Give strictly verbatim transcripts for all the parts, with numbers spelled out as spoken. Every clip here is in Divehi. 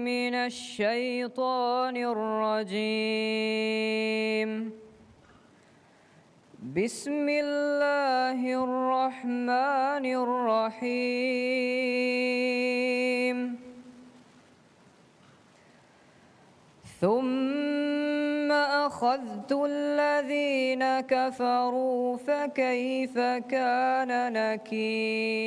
من الشيطان الرجيم. بسم الله الرحمن الرحيم. ثم أخذت الذين كفروا فكيف كان نكير.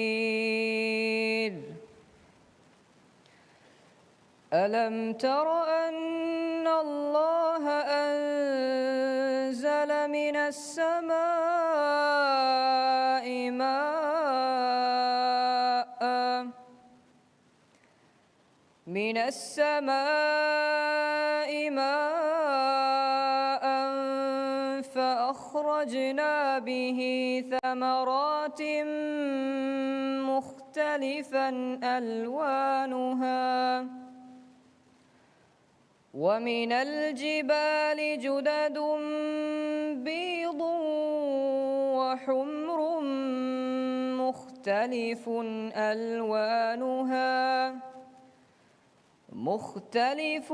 ألم تر أن الله أنزل من السماء ماء من السماء ماء فأخرجنا به ثمرات مختلفا ألوانها ومن الجبال جدد بيض وحمر مختلف ألوانها مختلف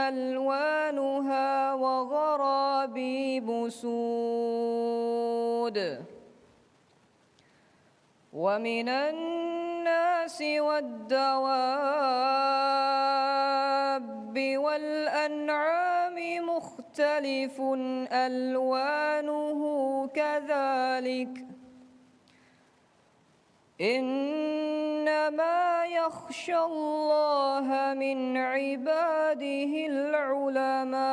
ألوانها وغرابيب سود ومن الناس والدواب والأنعام مختلف ألوانه كذلك إنما يخشى الله من عباده العلماء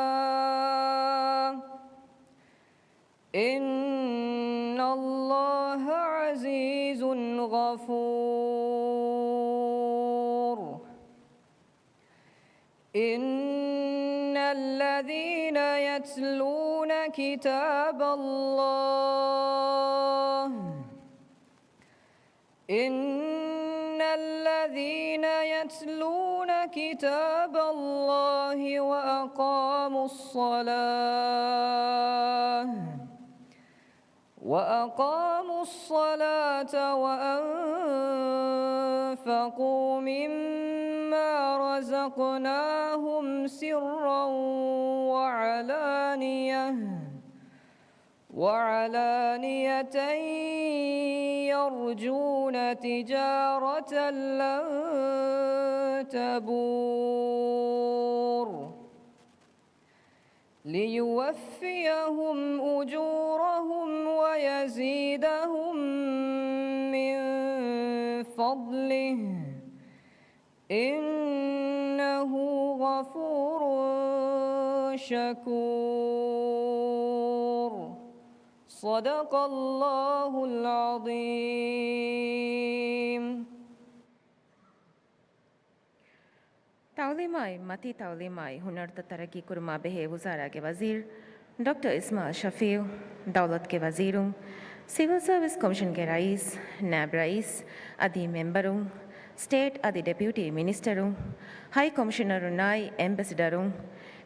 إن الله عزيز غفور. إن الذين يتلون كتاب الله إن الذين يتلون كتاب الله وأقاموا الصلاة وأقاموا الصلاة وأنفقوا مما رزقناهم سرا وعلانية وعلانية يرجون تجارة لن تبور ليوفيهم أجورهم ويزيدهم من فضله إنه غفور شكور. صدق الله العظيم. ތައުލީމާއި މަތީ ތައުލީމާއި ހުނަރުތައް ތަރައްގީ ކުރުމާ ބެހޭ ވުޒާރާގެ ވަޒީރު ޑޮކްޓަރ އިސްމާއިލް ޝަފީއު، ދައުލަތުގެ ވަޒީރުން، ސިވިލް ސަރވިސް ކޮމިޝަންގެ ރައީސް، ނޭބް ރައީސް، އަދި މެމްބަރުން، ސްޓޭޓް އަދި ޑެޕިއުޓީ މިނިސްޓަރުން، ހައި ކޮމިޝަނަރުންނާއި އެމްބެސެޑަރުން،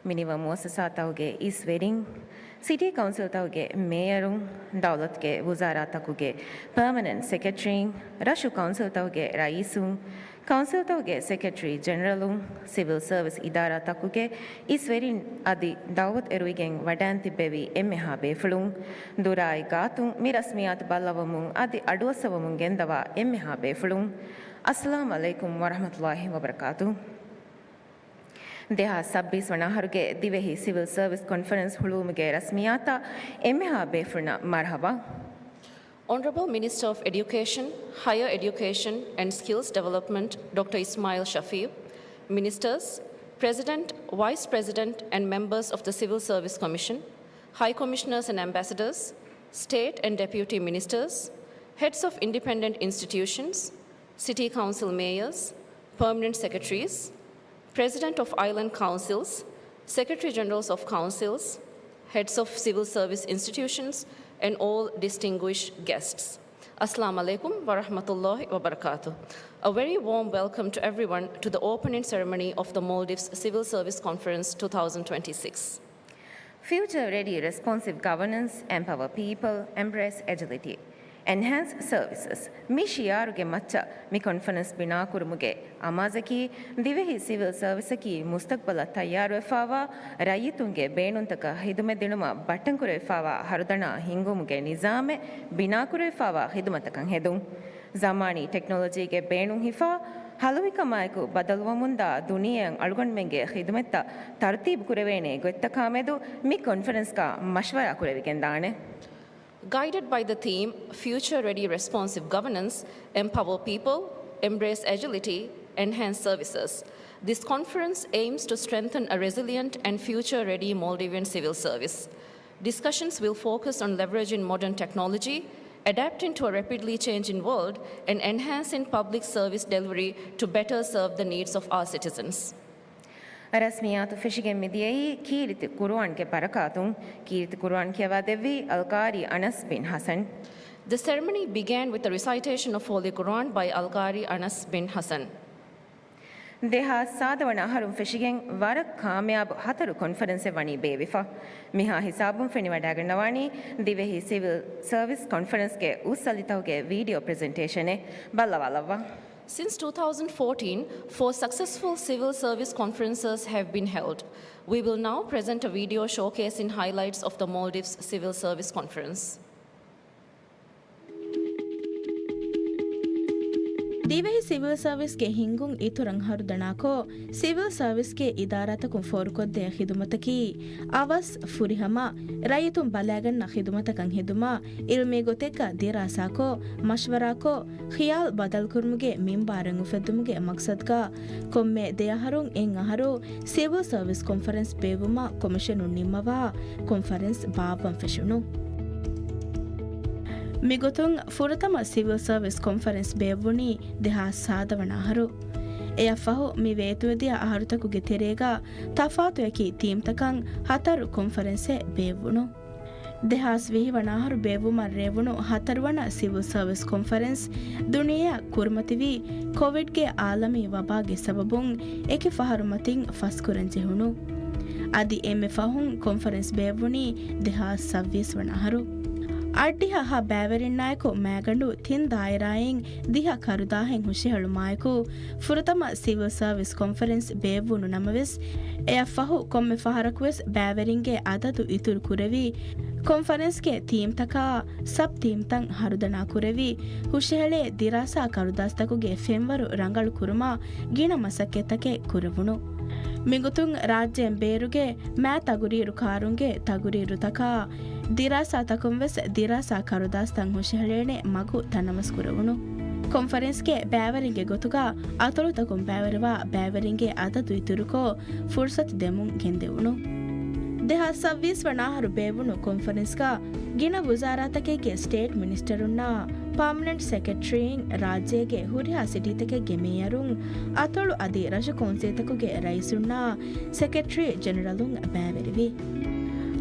މިނިވަން މުއައްސަސާތަކުގެ އިސްވެރިން، ސިޓީ ކައުންސިލްތަކުގެ މޭޔަރުން، ދައުލަތުގެ ވުޒާރާތަކުގެ ޕާމަނެންޓް ސެކްރެޓަރީން، ރަށު ކައުންސިލްތަކުގެ ރައީސުން، ކައުންސިލްތަކުގެ ސެކްރެޓަރީ ޖެނެރަލުން، ސިވިލް ސަރވިސް އިދާރާތަކުގެ އިސްވެރިން އަދި ދައުވަތު އެރުވިގެން ވަޑައިން ތިއްބެވި އެންމެހާ ބޭފުޅުން، ދުރާއި ގާތުން މި ރަސްމިއްޔާތު ބައްލަވަމުން އަދި އަޑުއައްސަވަމުން ގެންދަވާ އެންމެހާ ބޭފުޅުން، އައްސަލާމް ޢަލައިކުމް ވަރަޙްމަތުﷲި ވަބަރަކާތުހު. ދެހާސް ސައްބީސް ވަނަ އަހަރުގެ ދިވެހި ސިވިލް ސަރވިސް ކޮންފަރެންސް ހުޅުވުމުގެ ރަސްމިއްޔާތަށް އެންމެހާ ބޭފުޅުންނަށް މަރުޙަބާ. Honorable Minister of Education, Higher Education and Skills Development, Doctor Ismail Shafeeq, Ministers, President, Vice President and members of the Civil Service Commission, High Commissioners and Ambassadors, State and Deputy Ministers, Heads of Independent Institutions, City Council Mayors, Permanent Secretaries, President of Island Councils, Secretary Generals of Councils, Heads of Civil Service Institutions, and all distinguished guests. Assalamu alaikum wa rahmatullahi wa barakatuh. A very warm welcome to everyone to the opening ceremony of the Maldives Civil Service Conference two thousand twenty-six. Future Ready Responsive Governance, Empower People, Embrace Agility. އެންހޭންސް ސަރވިސަސް މި ޝިއާރުގެ މައްޗަށް މި ކޮންފަރެންސް ބިނާކުރުމުގެ އަމާޒަކީ، ދިވެހި ސިވިލް ސަރވިސަކީ މުސްތަގްބަލަށް ތައްޔާރުވެފާވާ ރައްޔިތުންގެ ބޭނުންތަކަށް ހިދުމަތްދިނުމަށް ބައްޓަންކުރެވިފާވާ ހަރުދަނާ ހިންގުމުގެ ނިޒާމެއް ބިނާކުރެވިފާވާ ހިދުމަތަކަށް ހެދުން. ޒަމާނީ ޓެކްނޮލޮޖީގެ ބޭނުން ހިފާ، ހަލުވިކަމާއެކު ބަދަލުވަމުންދާ ދުނިޔެއަށް އަޅުގަނޑުމެންގެ ޚިދުމަތްތައް ތަރުތީބު ކުރެވޭނެ ގޮތްތަކާމެދު މި ކޮންފަރެންސްގަ މަޝްވަރާ ކުރެވިގެންދާނެ. Guided by the theme Future Ready Responsive Governance, Empower People, Embrace Agility, Enhance Services, this conference aims to strengthen a resilient and future-ready Maldivian civil service. Discussions will focus on leveraging modern technology, adapting to a rapidly changing world, and enhancing public service delivery to better serve the needs of our citizens. ރަސްމިއްޔާތު ފެށިގެން މިދިޔައީ ކީރިތި ޤުރުއާންގެ ބަރަކާތުން. ކީރިތި ޤުރުއާން ކިޔަވާދެއްވީ އަލްޤާރީ އަނަސް ބިން ޙަސަން. The ceremony began with the recitation of Holy Quran by Al-Qari Anas bin Hassan. ދެހާސް ސާދަ ވަނަ އަހަރުން ފެށިގެން ވަރަށް ކާމިޔާބު ހަތަރު ކޮންފަރެންސެއް ވަނީ ބޭއްވިފަ. މިހާ ހިސާބުން ފެނިވަޑައިގަންނަވާނީ ދިވެހި ސިވިލް ސަރވިސް ކޮންފަރެންސްގެ އުއްސަލިތަކުގެ ވީޑިއޯ ޕްރެޒެންޓޭޝަނެއް. ބައްލަވާލައްވާ. Since two thousand fourteen, four successful civil service conferences have been held. We will now present a video showcasing highlights of the Maldives Civil Service Conference. ދިވެހި ސިވިލް ސަރވިސްގެ ހިންގުން އިތުރަށް ހަރުދަނާކޮށް، ސިވިލް ސަރވިސްގެ އިދާރާތަކުން ފޯރުކޮށްދޭ ޚިދުމަތަކީ، އަވަސް ފުރިހަމަ ރައްޔިތުން ބަލާގަންނަ ޚިދުމަތަކަށް ހެދުމަށް އިލްމީ ގޮތެއްގަ ދިރާސާކޮށް، މަޝްވަރާކޮށް، ޚިޔާލް ބަދަލުކުރުމުގެ މިންވާރެއް އުފެއްދުމުގެ މަޤްޞަދުގަ ކޮންމެ ދެ އަހަރުން އެއް އަހަރު ސިވިލް ސަރވިސް ކޮންފަރެންސް ބޭއްވުމަށް ކޮމިޝަނުން ނިންމަވާ ކޮންފަރެންސް ބާއްވަން ފެށުނު. މިގޮތުން ފުރަތަމަ ސިވިލް ސަރވިސް ކޮންފަރެންސް ބޭއްވުނީ ދެހާސް ސާދަ ވަނަ އަހަރު. އެއަށްފަހު މި ވޭތުވެދިޔަ އަހަރުތަކުގެ ތެރޭގަ ތަފާތުއެކި ތީމްތަކަށް ހަތަރު ކޮންފަރެންސެއް ބޭއްވުނު. ދެހާސް ވިހި ވަނަ އަހަރު ބޭއްވުމަށް ރޭވުނު ހަތަރު ވަނަ ސިވިލް ސަރވިސް ކޮންފަރެންސް ދުނިޔެއަށް ކުރިމަތިވީ ކޮވިޑްގެ އާލަމީ ވަބާގެ ސަބަބުން އެކި ފަހަރު މަތިން ފަސްކުރަން ޖެހުނު. އަދި އެންމެ ފަހުން ކޮންފަރެންސް ބޭއްވުނީ ދެހާސް ސައްބީސް ވަނަ އަހަރު. އަށްޑިހަ ހަ ބައިވެރިންނާއެކު މައިގަނޑު ތިން ދާއިރާއިން ދިހަ ކަރުދާހެއް ހުށަހެޅުމާއެކު، ފުރަތަމަ ސިވިލް ސަރވިސް ކޮންފަރެންސް ބޭއްވުނު ނަމަވެސް، އެއަށްފަހު ކޮންމެ ފަހަރަކުވެސް ބައިވެރިންގެ އަދަދު އިތުރު ކުރެވި، ކޮންފަރެންސްގެ ތީމްތަކާ ސަބް ތީމްތައް ހަރުދަނާ ކުރެވި، ހުށަހެޅޭ ދިރާސާ ކަރުދާސްތަކުގެ ފެންވަރު ރަނގަޅު ކުރުމަށް ގިނަ މަސައްކަތްތަކެއް ކުރެވުނު. މިގޮތުން ރާއްޖޭން ބޭރުގެ މާ ތަގުރީރު ކާރުންގެ ތަގުރީރުތަކާ، ދިރާސާތަކުން ވެސް ދިރާސާ ކަރުދާސްތައް ހުށަހެޅޭނެ މަގު ތަނަވަސް ކުރެވުނު. ކޮންފަރެންސްގެ ބައިވެރިންގެ ގޮތުގަ އަތޮޅުތަކުން ބައިވެރިވާ ބައިވެރިންގެ އަދަދު އިތުރުކޮށް، ފުރުސަތު ދެމުން ގެންދެވުނު. ދެހާސް ސައްބީސް ވަނަ އަހަރު ބޭއްވުނު ކޮންފަރެންސްގަ ގިނަ ވުޒާރާތަކެއްގެ ސްޓޭޓް މިނިސްޓަރުންނާ، ޕާމަނެންޓް ސެކްރެޓަރީން، ރާއްޖޭގެ ހުރިހާ ސިޓީތަކެއްގެ މޭޔަރުން، އަތޮޅު އަދި ރަށު ކައުންސިލްތަކުގެ ރައީސުންނާ، ސެކްރެޓަރީ ޖެނެރަލުން ބައިވެރިވި.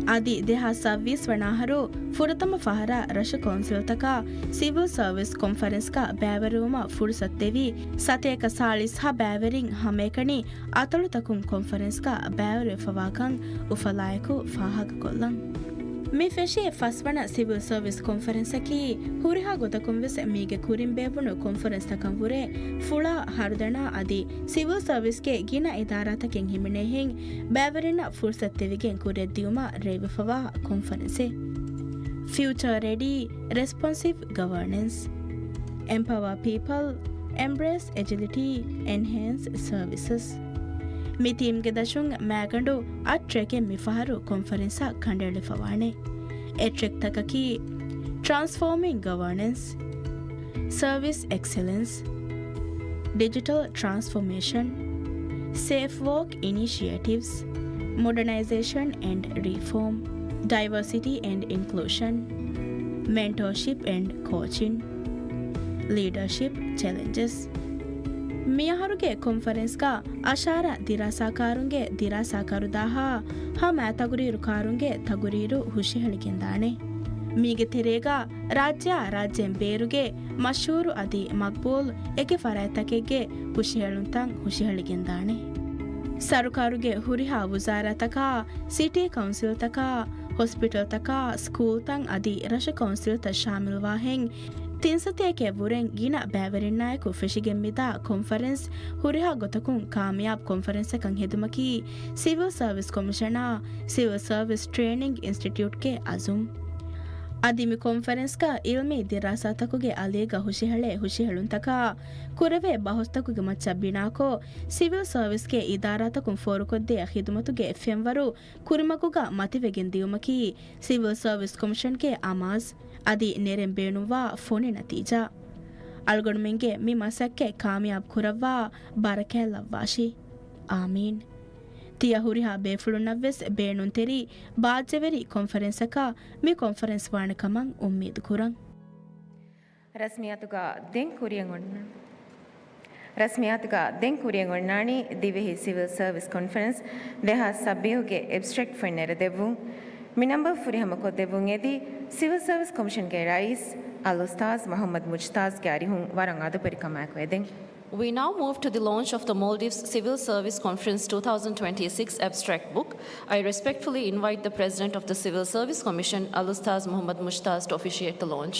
އަދި ދެހާސް ސައްބީސް ވަނަ އަހަރު ފުރަތަމަ ފަހަރަށް ރަށު ކައުންސިލްތަކާ ސިވިލް ސަރވިސް ކޮންފަރެންސްގަ ބައިވެރިވުމަށް ފުރުސަތު ދެވި، ސަތޭކަ ސާޅީސް ހަ ބައިވެރިން ހަމައެކަނި އަތޮޅުތަކުން ކޮންފަރެންސްގަ ބައިވެރިވެފަވާކަން އުފަލާއެކު ފާހަގަކޮށްލަން. މި ފެށި ފަސްވަނަ ސިވިލް ސަރވިސް ކޮންފަރެންސަކީ، ހުރިހާ ގޮތަކުން ވެސް މީގެ ކުރިން ބޭއްވުނު ކޮންފަރެންސްތަކަށް ވުރެ ފުޅާ ހަރުދަނާ އަދި ސިވިލް ސަރވިސްގެ ގިނަ އިދާރާތަކެއް ހިމެނޭހެން ބައިވެރިންނަށް ފުރުސަތު ދެވިގެން ކުރިއަށްދިއުމަށް ރޭވިފަވާ ކޮންފަރެންސެއް. ފިއުޗަރ ރެޑީ ރެސްޕޮންސިވް ގަވަރނަންސް. އެމްޕަވާ ޕީޕަލް، އެމްބްރޭސް އެޖިލިޓީ، އެންހޭންސް ސަރވިސަސް. މި ތީމްގެ ދަށުން މައިގަނޑު އަށް ޓްރެކެއް މިފަހަރު ކޮންފަރެންސަށް ކަނޑައެޅިފަވާނެ. އެ ޓްރެކްތަކަކީ، ޓްރާންސްފޯމިން ގަވަރނަންސް، ސަރވިސް އެކްސެލެންސް، ޑިޖިޓަލް ޓްރާންސްފޯމޭޝަން، ސޭފް ވޯކް އިނިޝިއޭޓިވްސް، މޮޑަނައިޒޭޝަން އެންޑް ރީފޯމް، ޑައިވަރސިޓީ އެންޑް އިންކްލޫޝަން، މެންޓޯޝިޕް އެންޑް ކޯޗިން، ލީޑަރޝިޕް ޗެލެންޖެސް. މިއަހަރުގެ ކޮންފަރެންސްގަ އަށާރަ ދިރާސާކާރުންގެ ދިރާސާ ކަރުދާހާ ހަ މާތަގުރީރު ކާރުންގެ ތަގުރީރު ހުށަހެޅިގެންދާނެ. މީގެ ތެރޭގަ ރާއްޖެއާ ރާއްޖޭން ބޭރުގެ މަޝްހޫރު އަދި މަގްބޫލް އެކި ފަރާތްތަކެއްގެ ހުށަހެޅުންތައް ހުށަހެޅިގެންދާނެ. ސަރުކާރުގެ ހުރިހާ ވުޒާރާތަކާ، ސިޓީ ކައުންސިލްތަކާ، ހޮސްޕިޓަލްތަކާ، ސްކޫލްތައް އަދި ރަށު ކައުންސިލްތައް ޝާމިލްވާހެން، ތިން ސަތޭކައެއް ވުރެން ގިނަ ބައިވެރިންނާއެކު ފެށިގެން މިދާ ކޮންފަރެންސް ހުރިހާ ގޮތަކުން ކާމިޔާބު ކޮންފަރެންސަކަށް ހެދުމަކީ ސިވިލް ސަރވިސް ކޮމިޝަނާ، ސިވިލް ސަރވިސް ޓްރޭނިންގ އިންސްޓިޓިއުޓްގެ އަޒުމް. އަދި މި ކޮންފަރެންސްގަ އިލްމީ ދިރާސާތަކުގެ އަލީގަ ހުށިހެޅޭ ހުށިހެޅުންތަކާ، ކުރެވޭ ބަހުސްތަކުގެ މައްޗަށް ބިނާކޮށް، ސިވިލް ސަރވިސްގެ އިދާރާތަކުން ފޯރުކޮށްދޭ ޚިދުމަތުގެ ފެންވަރު ކުރިމަގުގަ މަތިވެގެން ދިޔުމަކީ ސިވިލް ސަރވިސް ކޮމިޝަންގެ އަމާޒް. އަދި ނެރެން ބޭނުންވާ ފޮނި ނަތީޖާ. އަޅުގަނޑުމެންގެ މި މަސައްކަތް ކާމިޔާބު ކުރައްވާ ބަރަކާތްލައްވާށި. އާމީން. ތިޔަ ހުރިހާ ބޭފުޅުންނަށްވެސް ބޭނުންތެރި ބާއްޖަވެރި ކޮންފަރެންސަކަށް މި ކޮންފަރެންސް ވާނެ ކަމަށް އުއްމީދު ކުރަން. ރަސްމިއްޔާތުގަ ދެން ކުރިއަށް އޮންނަ، ރަސްމިއްޔާތުގަ ދެން ކުރިއަށް އޮންނާނީ ދިވެހި ސިވިލް ސަރވިސް ކޮންފަރެންސް ދެހާސް ސައްބީސްގެ އެބްސްޓްރެކްޓް ފޮތް ނެރެދެއްވުން. މި ނަންބަރު ފުރިހަމަ ކޮށްދެއްވުން އެދީ، ސިވިލް ސަރވިސް ކޮމިޝަންގެ ރައީސް އަލްއުސްތާޒް މުޙައްމަދު މުޖްތާޒްގެ އަރިހުން ވަރަށް އަދަބުވެރިކަމާއެކު އެދެން. We now move to the launch of the Maldives Civil Service Conference two thousand twenty-six abstract book. I respectfully invite the President of the Civil Service Commission, Al-Ustaz Muhammad Mujtaz, to officiate the launch.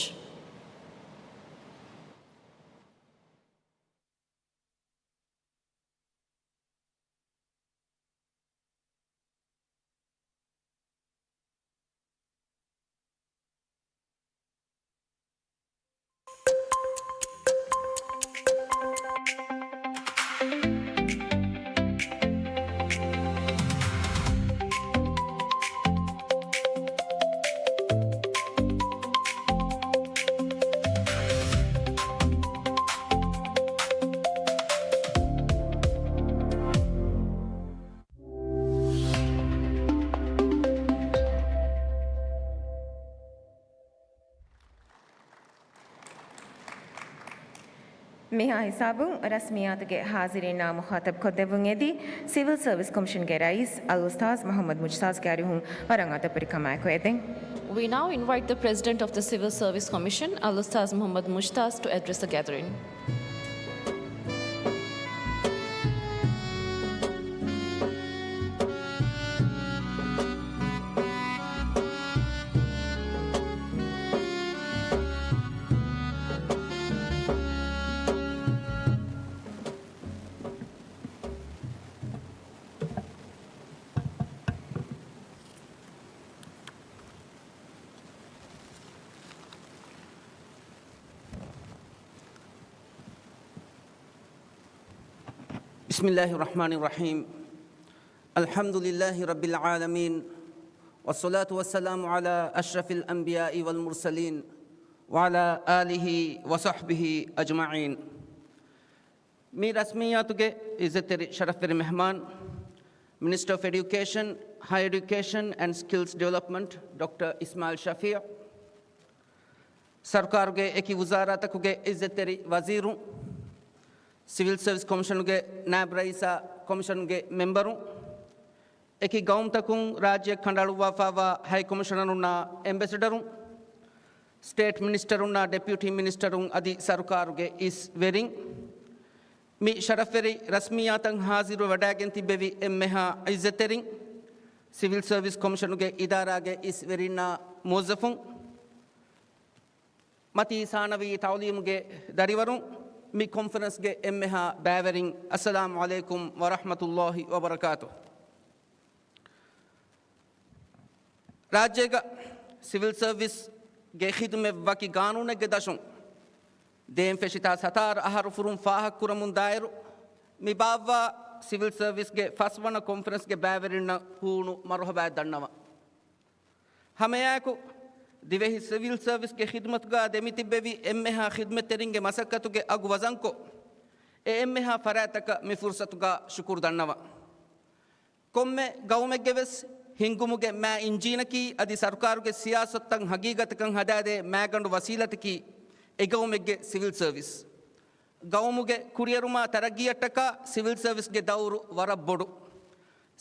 މިހާ ހިސާބުން ރަސްމިއްޔާތުގެ ހާޒިރީންނާ މުޚާތަބް ކޮށްދެއްވުން އެދީ، ސިވިލް ސަރވިސް ކޮމިޝަންގެ ރައީސް އަލްއުސްތާޒް މުޙައްމަދު މުޖްތާޒްގެ އަރިހުން ވަރަށް އަދަބުވެރިކަމާއެކު އެދެން. We now invite the President of the Civil Service Commission, Al-Ustaz Muhammad Mujtaz, to address the gathering. بسم الله الرحمن الرحيم. الحمد لله رب العالمين. والصلاة والسلام على أشرف الأنبياء والمرسلين وعلى آله وصحبه أجمعين. މި ރަސްމިއްޔާތުގެ އިއްޒަތްތެރި ޝަރަފްވެރި މެހްމާން، މިނިސްޓަރ އޮފް އެޑިއުކޭޝަން، ހަޔަރ އެޑިއުކޭޝަން އެންޑް ސްކިލްސް ޑިވެލޮޕްމަންޓް، ޑޮކްޓަރ އިސްމާއިލް ޝަފީޢު، ސަރުކާރުގެ އެކި ވުޒާރާތަކުގެ އިއްޒަތްތެރި ވަޒީރުން، ސިވިލް ސަރވިސް ކޮމިޝަނުގެ ނާއިބު ރައީސާ ކޮމިޝަނުގެ މެމްބަރުން، އެކި ގައުމުތަކުން ރާއްޖެއަށް ކަނޑައަޅުއްވާފައިވާ ހައި ކޮމިޝަނަރުންނާ އެމްބެސެޑަރުން، ސްޓޭޓް މިނިސްޓަރުންނާ ޑެޕިއުޓީ މިނިސްޓަރުން އަދި ސަރުކާރުގެ އިސް ވެރިން، މި ޝަރަފްވެރި ރަސްމިއްޔާތަށް ހާޒިރުވެވަޑައިގެން ތިއްބެވި އެންމެހާ އިއްޒަތްތެރިން، ސިވިލް ސަރވިސް ކޮމިޝަނުގެ އިދާރާގެ އިސް ވެރިންނާ މުވައްޒަފުން، މަތީ ސާނަވީ ތަޢުލީމުގެ ދަރިވަރުން، މި ކޮންފަރެންސްގެ އެންމެހާ ބައިވެރިން، އައްސަލާމު ޢަލައިކުމް ވަރަޙްމަތުﷲި ވަބަރަކާތުހު. ރާއްޖޭގަ ސިވިލް ސަރވިސްގެ ޚިދުމަތް ވަކި ގާނޫނެއްގެ ދަށުން ދޭން ފެށި ތާސް ހަތާރަ އަހަރު ފުރުން ފާހަގަކުރަމުން ދާއިރު، މި ބާއްވާ ސިވިލް ސަރވިސްގެ ފަސްވަނަ ކޮންފަރެންސްގެ ބައިވެރިންނަށް ހޫނު މަރުޙަބާ ދަންނަވަން. ހަމައެއާއެކު، ދިވެހި ސިވިލް ސަރވިސްގެ ޚިދުމަތުގަ ދެމިތިއްބެވި އެންމެހާ ޚިދުމަތްތެރިންގެ މަސައްކަތުގެ އަގު ވަޒަންކޮށް، އެ އެންމެހާ ފަރާތްތަކަށް މި ފުރުސަތުގަ ޝުކުރު ދަންނަވަން. ކޮންމެ ގައުމެއްގެ ވެސް ހިންގުމުގެ މާ އިންޖީނަކީ އަދި ސަރުކާރުގެ ސިޔާސަތުތައް ހަގީގަތަކަށް ހަދާދޭ މާގަނޑު ވަސީލަތަކީ އެ ގައުމެއްގެ ސިވިލް ސަރވިސް. ގައުމުގެ ކުރިއެރުމާ ތަރައްގީއަށްޓަކާ ސިވިލް ސަރވިސްގެ ދައުރު ވަރަށް ބޮޑު.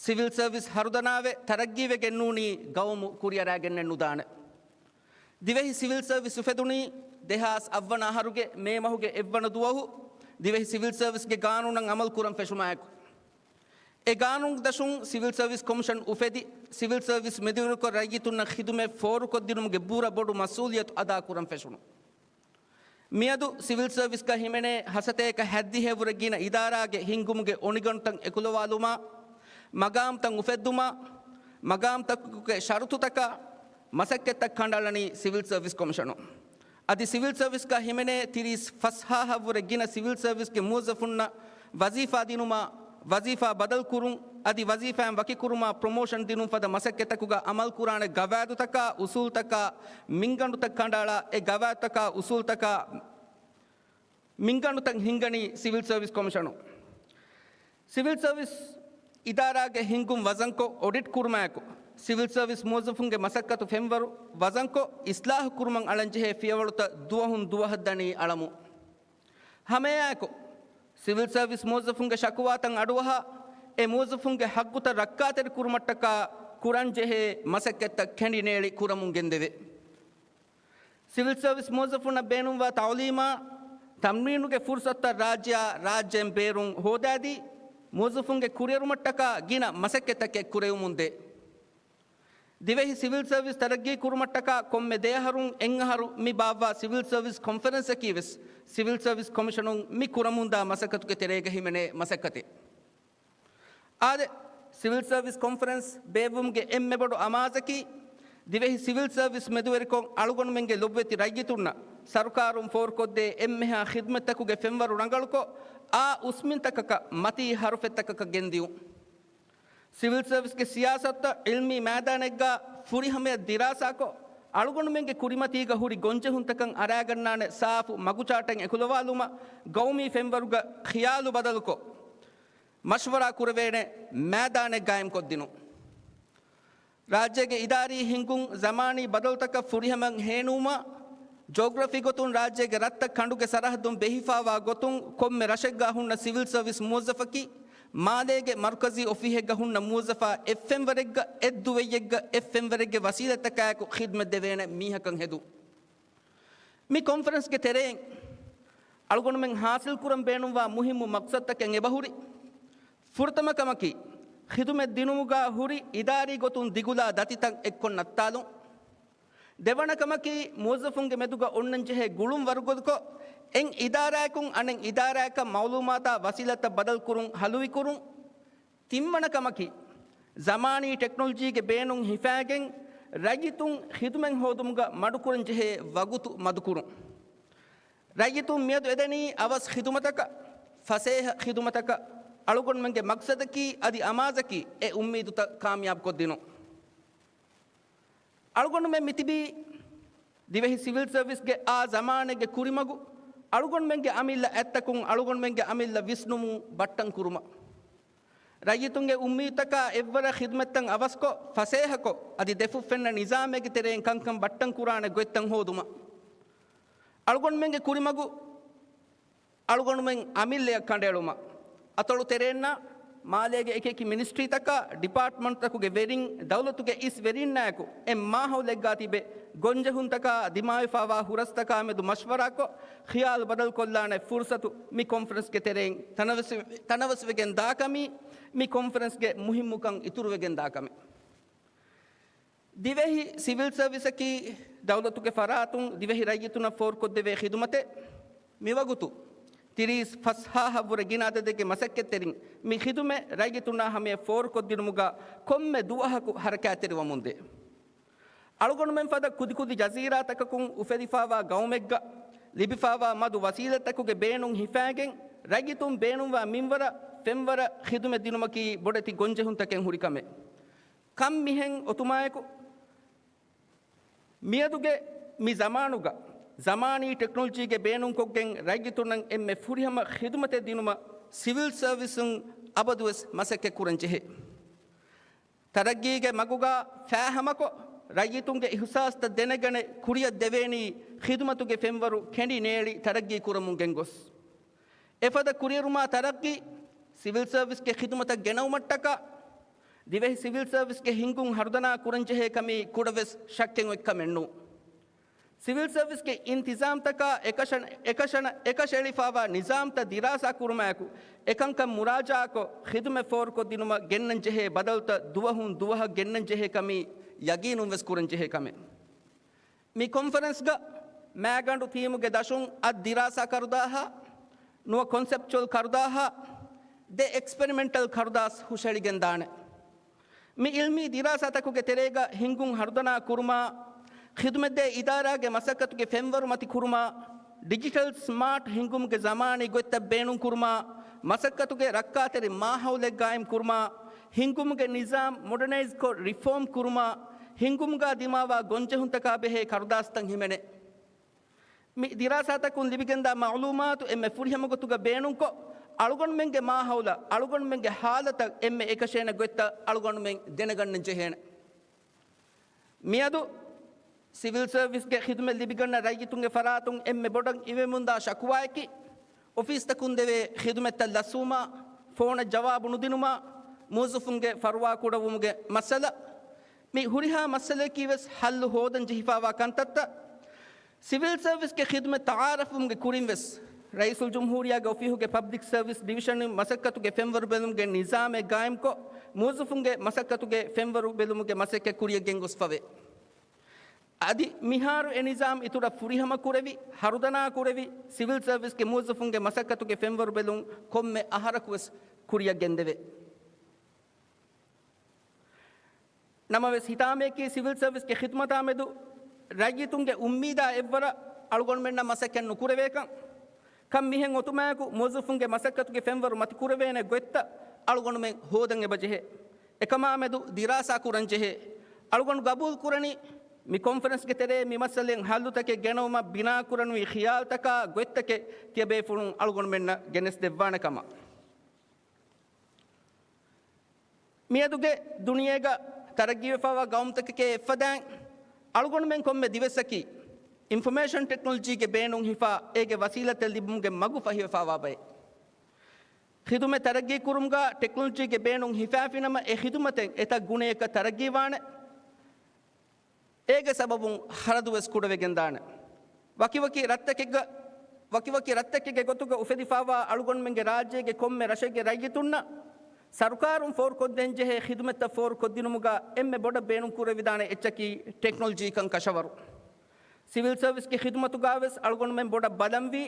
ސިވިލް ސަރވިސް ހަރުދަނާވެ ތަރައްގީވެގެން ނޫނީ ގައުމު ކުރިއަރާގެންނެއް ނުދާނެ. ދިވެހި ސިވިލް ސަރވިސް އުފެދުނީ ދެހާސް އަށްވަނަ އަހަރުގެ މޭ މަހުގެ އެއްވަނަ ދުވަހު ދިވެހި ސިވިލް ސަރވިސްގެ ގާނޫނަށް އަމަލު ކުރަން ފެށުމާއެކު. އެ ގާނޫނު ދަށުން ސިވިލް ސަރވިސް ކޮމިޝަން އުފެދި، ސިވިލް ސަރވިސް މެދުވެރިކޮށް ރައްޔިތުންނަށް ޚިދުމަތް ފޯރުކޮށްދިނުމުގެ ބުރަ ބޮޑު މަސްއޫލިއްޔަތު އަދާކުރަން ފެށުނު. މިއަދު ސިވިލް ސަރވިސްގަ ހިމެނޭ ހަސަތޭކަ ހައްދިހައެއްވުރެ ގިނަ އިދާރާގެ ހިންގުމުގެ އޮނިގަނޑުތައް އެކުލަވާލުމާ، މަގާމްތައް އުފެއްދުމާ، މަގާމްތަކުގެ ޝަރުތުތަކާ، މަސައްކަތްތައް ކަނޑައަޅަނީ ސިވިލް ސަރވިސް ކޮމިޝަނުން. އަދި ސިވިލް ސަރވިސްގަ ހިމެނޭ ތިރީސް ފަސްހާހަށްވުރެ ގިނަ ސިވިލް ސަރވިސްގެ މުވައްޒަފުންނަށް ވަޒީފާ ދިނުމާ، ވަޒީފާ ބަދަލުކުރުން، އަދި ވަޒީފާއިން ވަކިކުރުމާ، ޕްރޮމޯޝަން ދިނުން ފަދަ މަސައްކަތްތަކުގަ އަމަލުކުރާނެ ގަވާއިދުތަކާ، އުސޫލުތަކާ، މިންގަނޑުތައް ކަނޑައަޅާ، އެ ގަވާއިދުތަކާ، އުސޫލުތަކާ، މިންގަނޑުތައް ހިންގަނީ ސިވިލް ސަރވިސް ކޮމިޝަނުން. ސިވިލް ސަރވިސް އިދާރާގެ ހިންގުން ވަޒަންކޮށް، އޮޑިޓް ކުރުމާއެކު، ސިވިލް ސަރވިސް މުވައްޒަފުންގެ މަސައްކަތު ފެންވަރު ވަޒަންކޮށް، އިސްލާހު ކުރުމަށް އަޅަންޖެހޭ ފިޔަވަޅުތައް ދުވަހުން ދުވަހަށް ދަނީ އަޅަމުން. ހަމައެއާއެކު، ސިވިލް ސަރވިސް މުވައްޒަފުންގެ ޝަކުވާތައް އަޑުއަހާ، އެ މުވައްޒަފުންގެ ހައްގުތައް ރައްކާތެރި ކުރުމަށްޓަކާ ކުރަންޖެހޭ މަސައްކަތްތައް ކެނޑިނޭޅި ކުރަމުން ގެންދެވޭ. ސިވިލް ސަރވިސް މުވައްޒަފުންނަށް ބޭނުންވާ ތައުލީމާ، ތަމްރީނުގެ ފުރުސަތުތައް ރާއްޖެއާ ރާއްޖޭން ބޭރުން ހޯދާދީ، މުވައްޒަފުންގެ ކުރިއެރުމަށްޓަކާ ގިނަ މަސައްކަތްތަކެއް ކުރެވެމުންދޭ. ދިވެހި ސިވިލް ސަރވިސް ތަރައްގީ ކުރުމަށްޓަކާ ކޮންމެ ދެއަހަރުން އެއްއަހަރު މި ބާއްވާ ސިވިލް ސަރވިސް ކޮންފަރެންސަކީ ވެސް ސިވިލް ސަރވިސް ކޮމިޝަނުން މި ކުރަމުންދާ މަސައްކަތުގެ ތެރޭގަ ހިމެނޭ މަސައްކަތެއް. އާދެ، ސިވިލް ސަރވިސް ކޮންފަރެންސް ބޭއްވުމުގެ އެންމެ ބޮޑު އަމާޒަކީ، ދިވެހި ސިވިލް ސަރވިސް މެދުވެރިކޮށް އަޅުގަނޑުމެންގެ ލޮބުވެތި ރައްޔިތުންނަށް ސަރުކާރުން ފޯރުކޮށްދޭ އެންމެހާ ޚިދުމަތްތަކުގެ ފެންވަރު ރަނގަޅުކޮށް، އާ އުސްމިންތަކަކަށް މަތީ ހަރުފެއްތަކަކަށް ގެންދިޔުން. ސިވިލް ސަރވިސްގެ ސިޔާސަތުތައް ޢިލްމީ މައިދާނެއްގަ ފުރިހަމަޔަށް ދިރާސާކޮށް، އަޅުގަނޑުމެންގެ ކުރިމަތީގަ ހުރި ގޮންޖެހުންތަކަށް އަރާގަންނާނެ ސާފު މަގުޗާޓެއް އެކުލަވާލުމަށް ގައުމީ ފެންވަރުގަ ޚިޔާލު ބަދަލުކޮށް، މަޝްވަރާ ކުރެވޭނެ މައިދާނެއް ގާއިމްކޮށްދިނުން. ރާއްޖޭގެ އިދާރީ ހިންގުން ޒަމާނީ ބަދަލުތަކަށް ފުރިހަމައަށް ހޭނުވުމަށް، ޖޯގްރަފީ ގޮތުން ރާއްޖޭގެ ރަށްތައް ކަނޑުގެ ސަރަހައްދުން ބެހިފާވާ ގޮތުން ކޮންމެ ރަށެއްގަ ހުންނަ ސިވިލް ސަރވިސް މުވައްޒަފަކީ، މާލޭގެ މަރުކަޒީ އޮފީހެއްގަ ހުންނަ މުވައްޒަފާ އެއްފެންވަރެއްގަ، އެއްދުވެއްޔެއްގަ، އެއްފެންވަރެއްގެ ވަސީލަތްތަކާއެކު ޚިދުމަތް ދެވޭނެ މީހަކަށް ހެދުން. މި ކޮންފަރެންސްގެ ތެރެއިން އަޅުގަނޑުމެން ހާސިލްކުރަން ބޭނުންވާ މުހިއްމު މަޤްޞަދުތަކެއް އެބަހުރި. ފުރަތަމަ ކަމަކީ، ޚިދުމަތް ދިނުމުގަ ހުރި އިދާރީ ގޮތުން ދިގުލާ ދަތިތައް އެއްކޮށް ނައްތާލުން. ދެވަނަ ކަމަކީ، މުވައްޒަފުންގެ މެދުގަ އޮންނަންޖެހޭ ގުޅުން ވަރުގަދަކޮށް، އެއް އިދާރާއަކުން އަނެއް އިދާރާއަކަށް މަޢުލޫމާތާ ވަސީލަތްތައް ބަދަލުކުރުން ހަލުވިކުރުން. ތިންވަނަ ކަމަކީ، ޒަމާނީ ޓެކްނޮލޮޖީގެ ބޭނުން ހިފާގެން، ރައްޔިތުން ޚިދުމަތް ހޯދުމުގަ މަޑުކުރަންޖެހޭ ވަގުތު މަދުކުރުން. ރައްޔިތުން މިއަދު އެދެނީ އަވަސް ޚިދުމަތަކަށް، ފަސޭހަ ޚިދުމަތަކަށް. އަޅުގަނޑުމެންގެ މަޤްޞަދަކީ އަދި އަމާޒަކީ އެ އުއްމީދުތައް ކާމިޔާބުކޮށްދިނުން. އަޅުގަނޑުމެން މިތިބީ ދިވެހި ސިވިލް ސަރވިސްގެ އާ ޒަމާނެއްގެ ކުރިމަގު، އަޅުގަނޑުމެންގެ އަމިއްލަ އަތްތަކުން އަޅުގަނޑުމެންގެ އަމިއްލަ ވިސްނުމުން ބައްޓަން ކުރުމަށް. ރައްޔިތުންގެ އުއްމީދުތަކާ އެއްވަރަށް ޚިދުމަތްތައް އަވަސްކޮށް، ފަސޭހަކޮށް، އަދި ދެފުށް ފެންނަ ނިޒާމެއްގެ ތެރެއިން ކަންކަން ބައްޓަން ކުރާނެ ގޮތްތައް ހޯދުމަށް. އަޅުގަނޑުމެންގެ ކުރިމަގު އަޅުގަނޑުމެން އަމިއްލަޔަށް ކަނޑައެޅުމަށް. އަތޮޅު ތެރެއިންނާ މާލޭގެ އެކިއެކި މިނިސްޓްރީތަކާ، ޑިޕާޓްމަންޓްތަކުގެ ވެރިން، ދައުލަތުގެ އިސް ވެރިންނާއެކު އެ މާހައުލެއްގާ ތިބެ ގޮންޖެހުންތަކާ ދިމާވެފާވާ ހުރަސްތަކާމެދު މަޝްވަރާކޮށް، ޚިޔާލު ބަދަލުކޮށްލާނެ ފުރުސަތު މި ކޮންފަރެންސްގެ ތެރެއިން ތަނަވަސް، ތަނަވަސްވެގެން ދާކަމީ، މި ކޮންފަރެންސްގެ މުހިއްމުކަން އިތުރުވެގެން ދާކަމެއް. ދިވެހި ސިވިލް ސަރވިސަކީ ދައުލަތުގެ ފަރާތުން ދިވެހި ރައްޔިތުންނަށް ފޯރުކޮށްދެވޭ ޚިދުމަތެއް. މިވަގުތު ތިރީސް ފަސްހާހަށްވުރެ ގިނަ އަދަދެއްގެ މަސައްކަތްތެރިން މި ޚިދުމަތް ރައްޔިތުންނާ ހަމަޔަށް ފޯރުކޮށްދިނުމުގަ ކޮންމެ ދުވަހަކު ހަރަކާތްތެރިވަމުންދޭ. އަޅުގަނޑުމެން ފަދަ ކުދިކުދި ޖަޒީރާތަކަކުން އުފެދިފާވާ ގައުމެއްގަ ލިބިފާވާ މަދު ވަސީލަތްތަކުގެ ބޭނުން ހިފާގެން، ރައްޔިތުން ބޭނުންވާ މިންވަރަށް ފެންވަރަށް ޚިދުމަތް ދިނުމަކީ ބޮޑެތި ގޮންޖެހުންތަކެއް ހުރި ކަމެއް. ކަން މިހެން އޮތުމާއެކު، މިއަދުގެ މި ޒަމާނުގަ ޒަމާނީ ޓެކްނޮލޮޖީގެ ބޭނުންކޮށްގެން ރައްޔިތުންނަށް އެންމެ ފުރިހަމަ ޚިދުމަތެއް ދިނުމަށް ސިވިލް ސަރވިސުން އަބަދުވެސް މަސައްކަތް ކުރަން ޖެހޭ. ތަރައްގީގެ މަގުގަ ފާހަމަކޮށް، ރައްޔިތުންގެ އިހުސާސްތައް ދެނެގަނެ ކުރިއަށް ދެވޭނީ ޚިދުމަތުގެ ފެންވަރު ކެނޑި ނޭޅި ތަރައްގީ ކުރަމުން ގެންގޮސް. އެފަދަ ކުރިއެރުމާ ތަރައްގީ، ސިވިލް ސަރވިސްގެ ޚިދުމަތަށް ގެނައުމަށްޓަކާ، ދިވެހި ސިވިލް ސަރވިސްގެ ހިންގުން ހަރުދަނާ ކުރަންޖެހޭ ކަމީ ކުޑަވެސް ޝައްކެއް އޮތްކަމެއް ނޫން. ސިވިލް ސަރވިސްގެ އިންތިޒާމްތަކާ އެކަށަ-، އެކަށަނަ-، އެކަށައެޅިފާވާ ނިޒާމްތައް ދިރާސާ ކުރުމާއެކު، އެކަންކަން މުރާޖާއާކޮށް، ޚިދުމަތް ފޯރުކޮށްދިނުމަށް ގެންނަންޖެހޭ ބަދަލުތައް ދުވަހުން ދުވަހަށް ގެންނަންޖެހޭ ކަމީ ޔަގީނުންވެސް ކުރަންޖެހޭ ކަމެއް. މި ކޮންފަރެންސްގަ މާގަނޑު ޓީމުގެ ދަށުން އަށް ދިރާސާ ކަރުދާހާ، ނުވަ ކޮންސެޕްޗުއަލް ކަރުދާހާ، ދެ އެކްސްޕެރިމެންޓަލް ކަރުދާސް ހުށައެޅިގެންދާނެ. މި އިލްމީ ދިރާސާތަކުގެ ތެރޭގަ ހިންގުން ހަރުދަނާ ކުރުމާ، ޚިދުމަތްދޭ އިދާރާގެ މަސައްކަތުގެ ފެންވަރު މަތި ކުރުމާ، ޑިޖިޓަލް ސްމާޓް ހިންގުމުގެ ޒަމާނީ ގޮތްތައް ބޭނުން ކުރުމާ، މަސައްކަތުގެ ރައްކާތެރި މާހައުލެއް ގާއިމް ކުރުމާ، ހިންގުމުގެ ނިޒާމް މޮޑަނައިޒްކޮށް ރިފޯމް ކުރުމާ، ހިންގުމުގާ ދިމާވާ ގޮންޖެހުންތަކާ ބެހޭ ކަރުދާސްތައް ހިމެނޭ. މި ދިރާސާތަކުން ލިބިގެންދާ މައުލޫމާތު އެންމެ ފުރިހަމަ ގޮތުގަ ބޭނުންކޮށް، އަޅުގަނޑުމެންގެ މާހައުލަށް، އަޅުގަނޑުމެންގެ ހާލަތަށް އެންމެ އެކަށޭނެ ގޮތްތައް އަޅުގަނޑުމެން ދެނެގަންނަން ޖެހޭނެ. މިއަދު ސިވިލް ސަރވިސްގެ ޚިދުމަތް ލިބިގަންނަ ރައްޔިތުންގެ ފަރާތުން އެންމެ ބޮޑަށް އިވެމުންދާ ޝަކުވާއަކީ، އޮފީސްތަކުން ދެވޭ ޚިދުމަތްތައް ލަސްވުމާ، ފޯނަށް ޖަވާބު ނުދިނުމާ، މުވައްޒަފުންގެ ފަރުވާ ކުޑަވުމުގެ މައްސަލަ. މި ހުރިހާ މައްސަލައަކީ ވެސް ހައްލު ހޯދަން ޖެހިފާވާ ކަންތައްތައް. ސިވިލް ސަރވިސްގެ ޚިދުމަތް ތައާރަފްވުމުގެ ކުރިން ވެސް، ރައީސުލްޖުމްހޫރިއްޔާގެ އޮފީހުގެ ޕަބްލިކް ސަރވިސް ޑިވިޝަނުން މަސައްކަތުގެ ފެންވަރު ބެލުމުގެ ނިޒާމެއް ގާއިމްކޮށް، މުވައްޒަފުންގެ މަސައްކަތުގެ ފެންވަރު ބެލުމުގެ މަސައްކަތް ކުރިއަށް ގެންގޮސްފަވޭ. އަދި މިހާރު އެ ނިޒާމް އިތުރަށް ފުރިހަމަ ކުރެވި، ހަރުދަނާ ކުރެވި، ސިވިލް ސަރވިސްގެ މުވައްޒަފުންގެ މަސައްކަތުގެ ފެންވަރު ބެލުން ކޮންމެ އަހަރަކު ވެސް ކުރިއަށް ގެންދެވޭ. ނަމަވެސް، ހިތާމަޔަކީ ސިވިލް ސަރވިސްގެ ޚިދުމަތާ މެދު ރައްޔިތުންގެ އުއްމީދާ އެއްވަރަށް އަޅުގަނޑުމެންނަށް މަސައްކަތް ނުކުރެވޭކަން. ކަން މިހެން އޮތުމާއެކު، މުވައްޒަފުންގެ މަސައްކަތުގެ ފެންވަރު މަތިކުރެވޭނެ ގޮތްތައް އަޅުގަނޑުމެން ހޯދަން އެބަޖެހޭ. އެކަމާ މެދު ދިރާސާ ކުރަން ޖެހޭ. އަޅުގަނޑު ގަބޫލު ކުރަނީ، މި ކޮންފަރެންސްގެ ތެރޭ މި މައްސަލައިން ހައްލުތަކެއް ގެނައުމަށް ބިނާކުރަންވީ ޚިޔާލުތަކާ ގޮތްތަކެއް ތިޔަބޭފުޅުން އަޅުގަނޑުމެންނަށް ގެނެސްދެއްވާނެ ކަމަށް. މިއަދުގެ ދުނިޔޭގަ ތަރައްގީވެފައިވާ ގައުމުތަކެކޭ އެއްފަދައިން، އަޅުގަނޑުމެން ކޮންމެ ދިވެއްސަކީ އިންފޮމޭޝަން ޓެކްނޮލޮޖީގެ ބޭނުން ހިފާ، އޭގެ ވަސީލަތްތައް ލިބުމުގެ މަގު ފަހިވެފައިވާ ބައެއް. ޚިދުމަތް ތަރައްގީ ކުރުމުގަ ޓެކްނޮލޮޖީގެ ބޭނުން ހިފާފިނަމަ، އެ ޚިދުމަތެއް އެތައް ގުނަޔަކަށް ތަރައްގީވާނެ. އޭގެ ސަބަބުން ޚަރަދުވެސް ކުޑަވެގެންދާނެ. ވަކިވަކި ރަށްތަކެއްގަ، ވަކިވަކި ރަށްތަކެއްގެ ގޮތުގަ އުފެދިފާވާ އަޅުގަނޑުމެންގެ ރާއްޖޭގެ ކޮންމެ ރަށެއްގެ ރައްޔިތުންނަށް ސަރުކާރުން ފޯރުކޮށްދޭންޖެހޭ ޚިދުމަތްތައް ފޯރުކޮށްދިނުމުގަ އެންމެ ބޮޑަށް ބޭނުންކުރެވިދާނެ އެއްޗަކީ ޓެކްނޮލޮޖީކަން ކަށަވަރު. ސިވިލް ސަރވިސްގެ ޚިދުމަތުގަވެސް އަޅުގަނޑުމެން ބޮޑަށް ބަލަންވީ،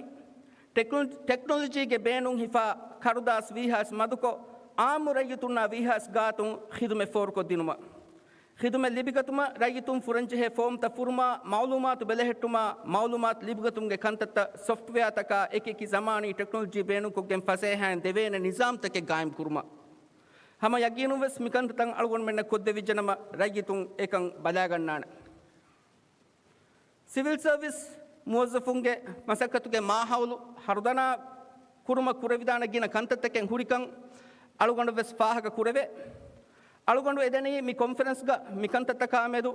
ޓެކްނޮ-، ޓެކްނޮލޮޖީގެ ބޭނުން ހިފާ ކަރުދާސް ވީހާސް މަދުކޮށް، އާއްމު ރައްޔިތުންނާ ވީހާސް ގާތުން ޚިދުމަތް ފޯރުކޮށްދިނުމަށް. ޚިދުމަތް ލިބިގަތުމަށް ރައްޔިތުން ފުރަންޖެހޭ ފޯމްތައް ފުރުމާ، މައުލޫމާތު ބެލެހެއްޓުމާ، މައުލޫމާތު ލިބިގަތުމުގެ ކަންތައްތައް ސޮފްޓްވެއާތަކާ އެކިއެކި ޒަމާނީ ޓެކްނޮލޮޖީ ބޭނުންކޮށްގެން ފަސޭހައިން ދެވޭނެ ނިޒާމްތަކެއް ގާއިމްކުރުމަށް. ހަމަ ޔަގީނުންވެސް މިކަންތައްތައް އަޅުގަނޑުމެންނަށް ކޮށްދެވިއްޖެނަމަ، ރައްޔިތުން އެކަން ބަލާގަންނާނެ. ސިވިލް ސަރވިސް މުވައްޒަފުންގެ މަސައްކަތުގެ މާހައުލު ހަރުދަނާ ކުރުމަށް ކުރެވިދާނެ ގިނަ ކަންތައްތަކެއް ހުރިކަން އަޅުގަނޑު ވެސް ފާހަގަ ކުރެވޭ. އަޅުގަނޑު އެދެނީ މި ކޮންފަރެންސްގަ މިކަންތައްތަކާ މެދު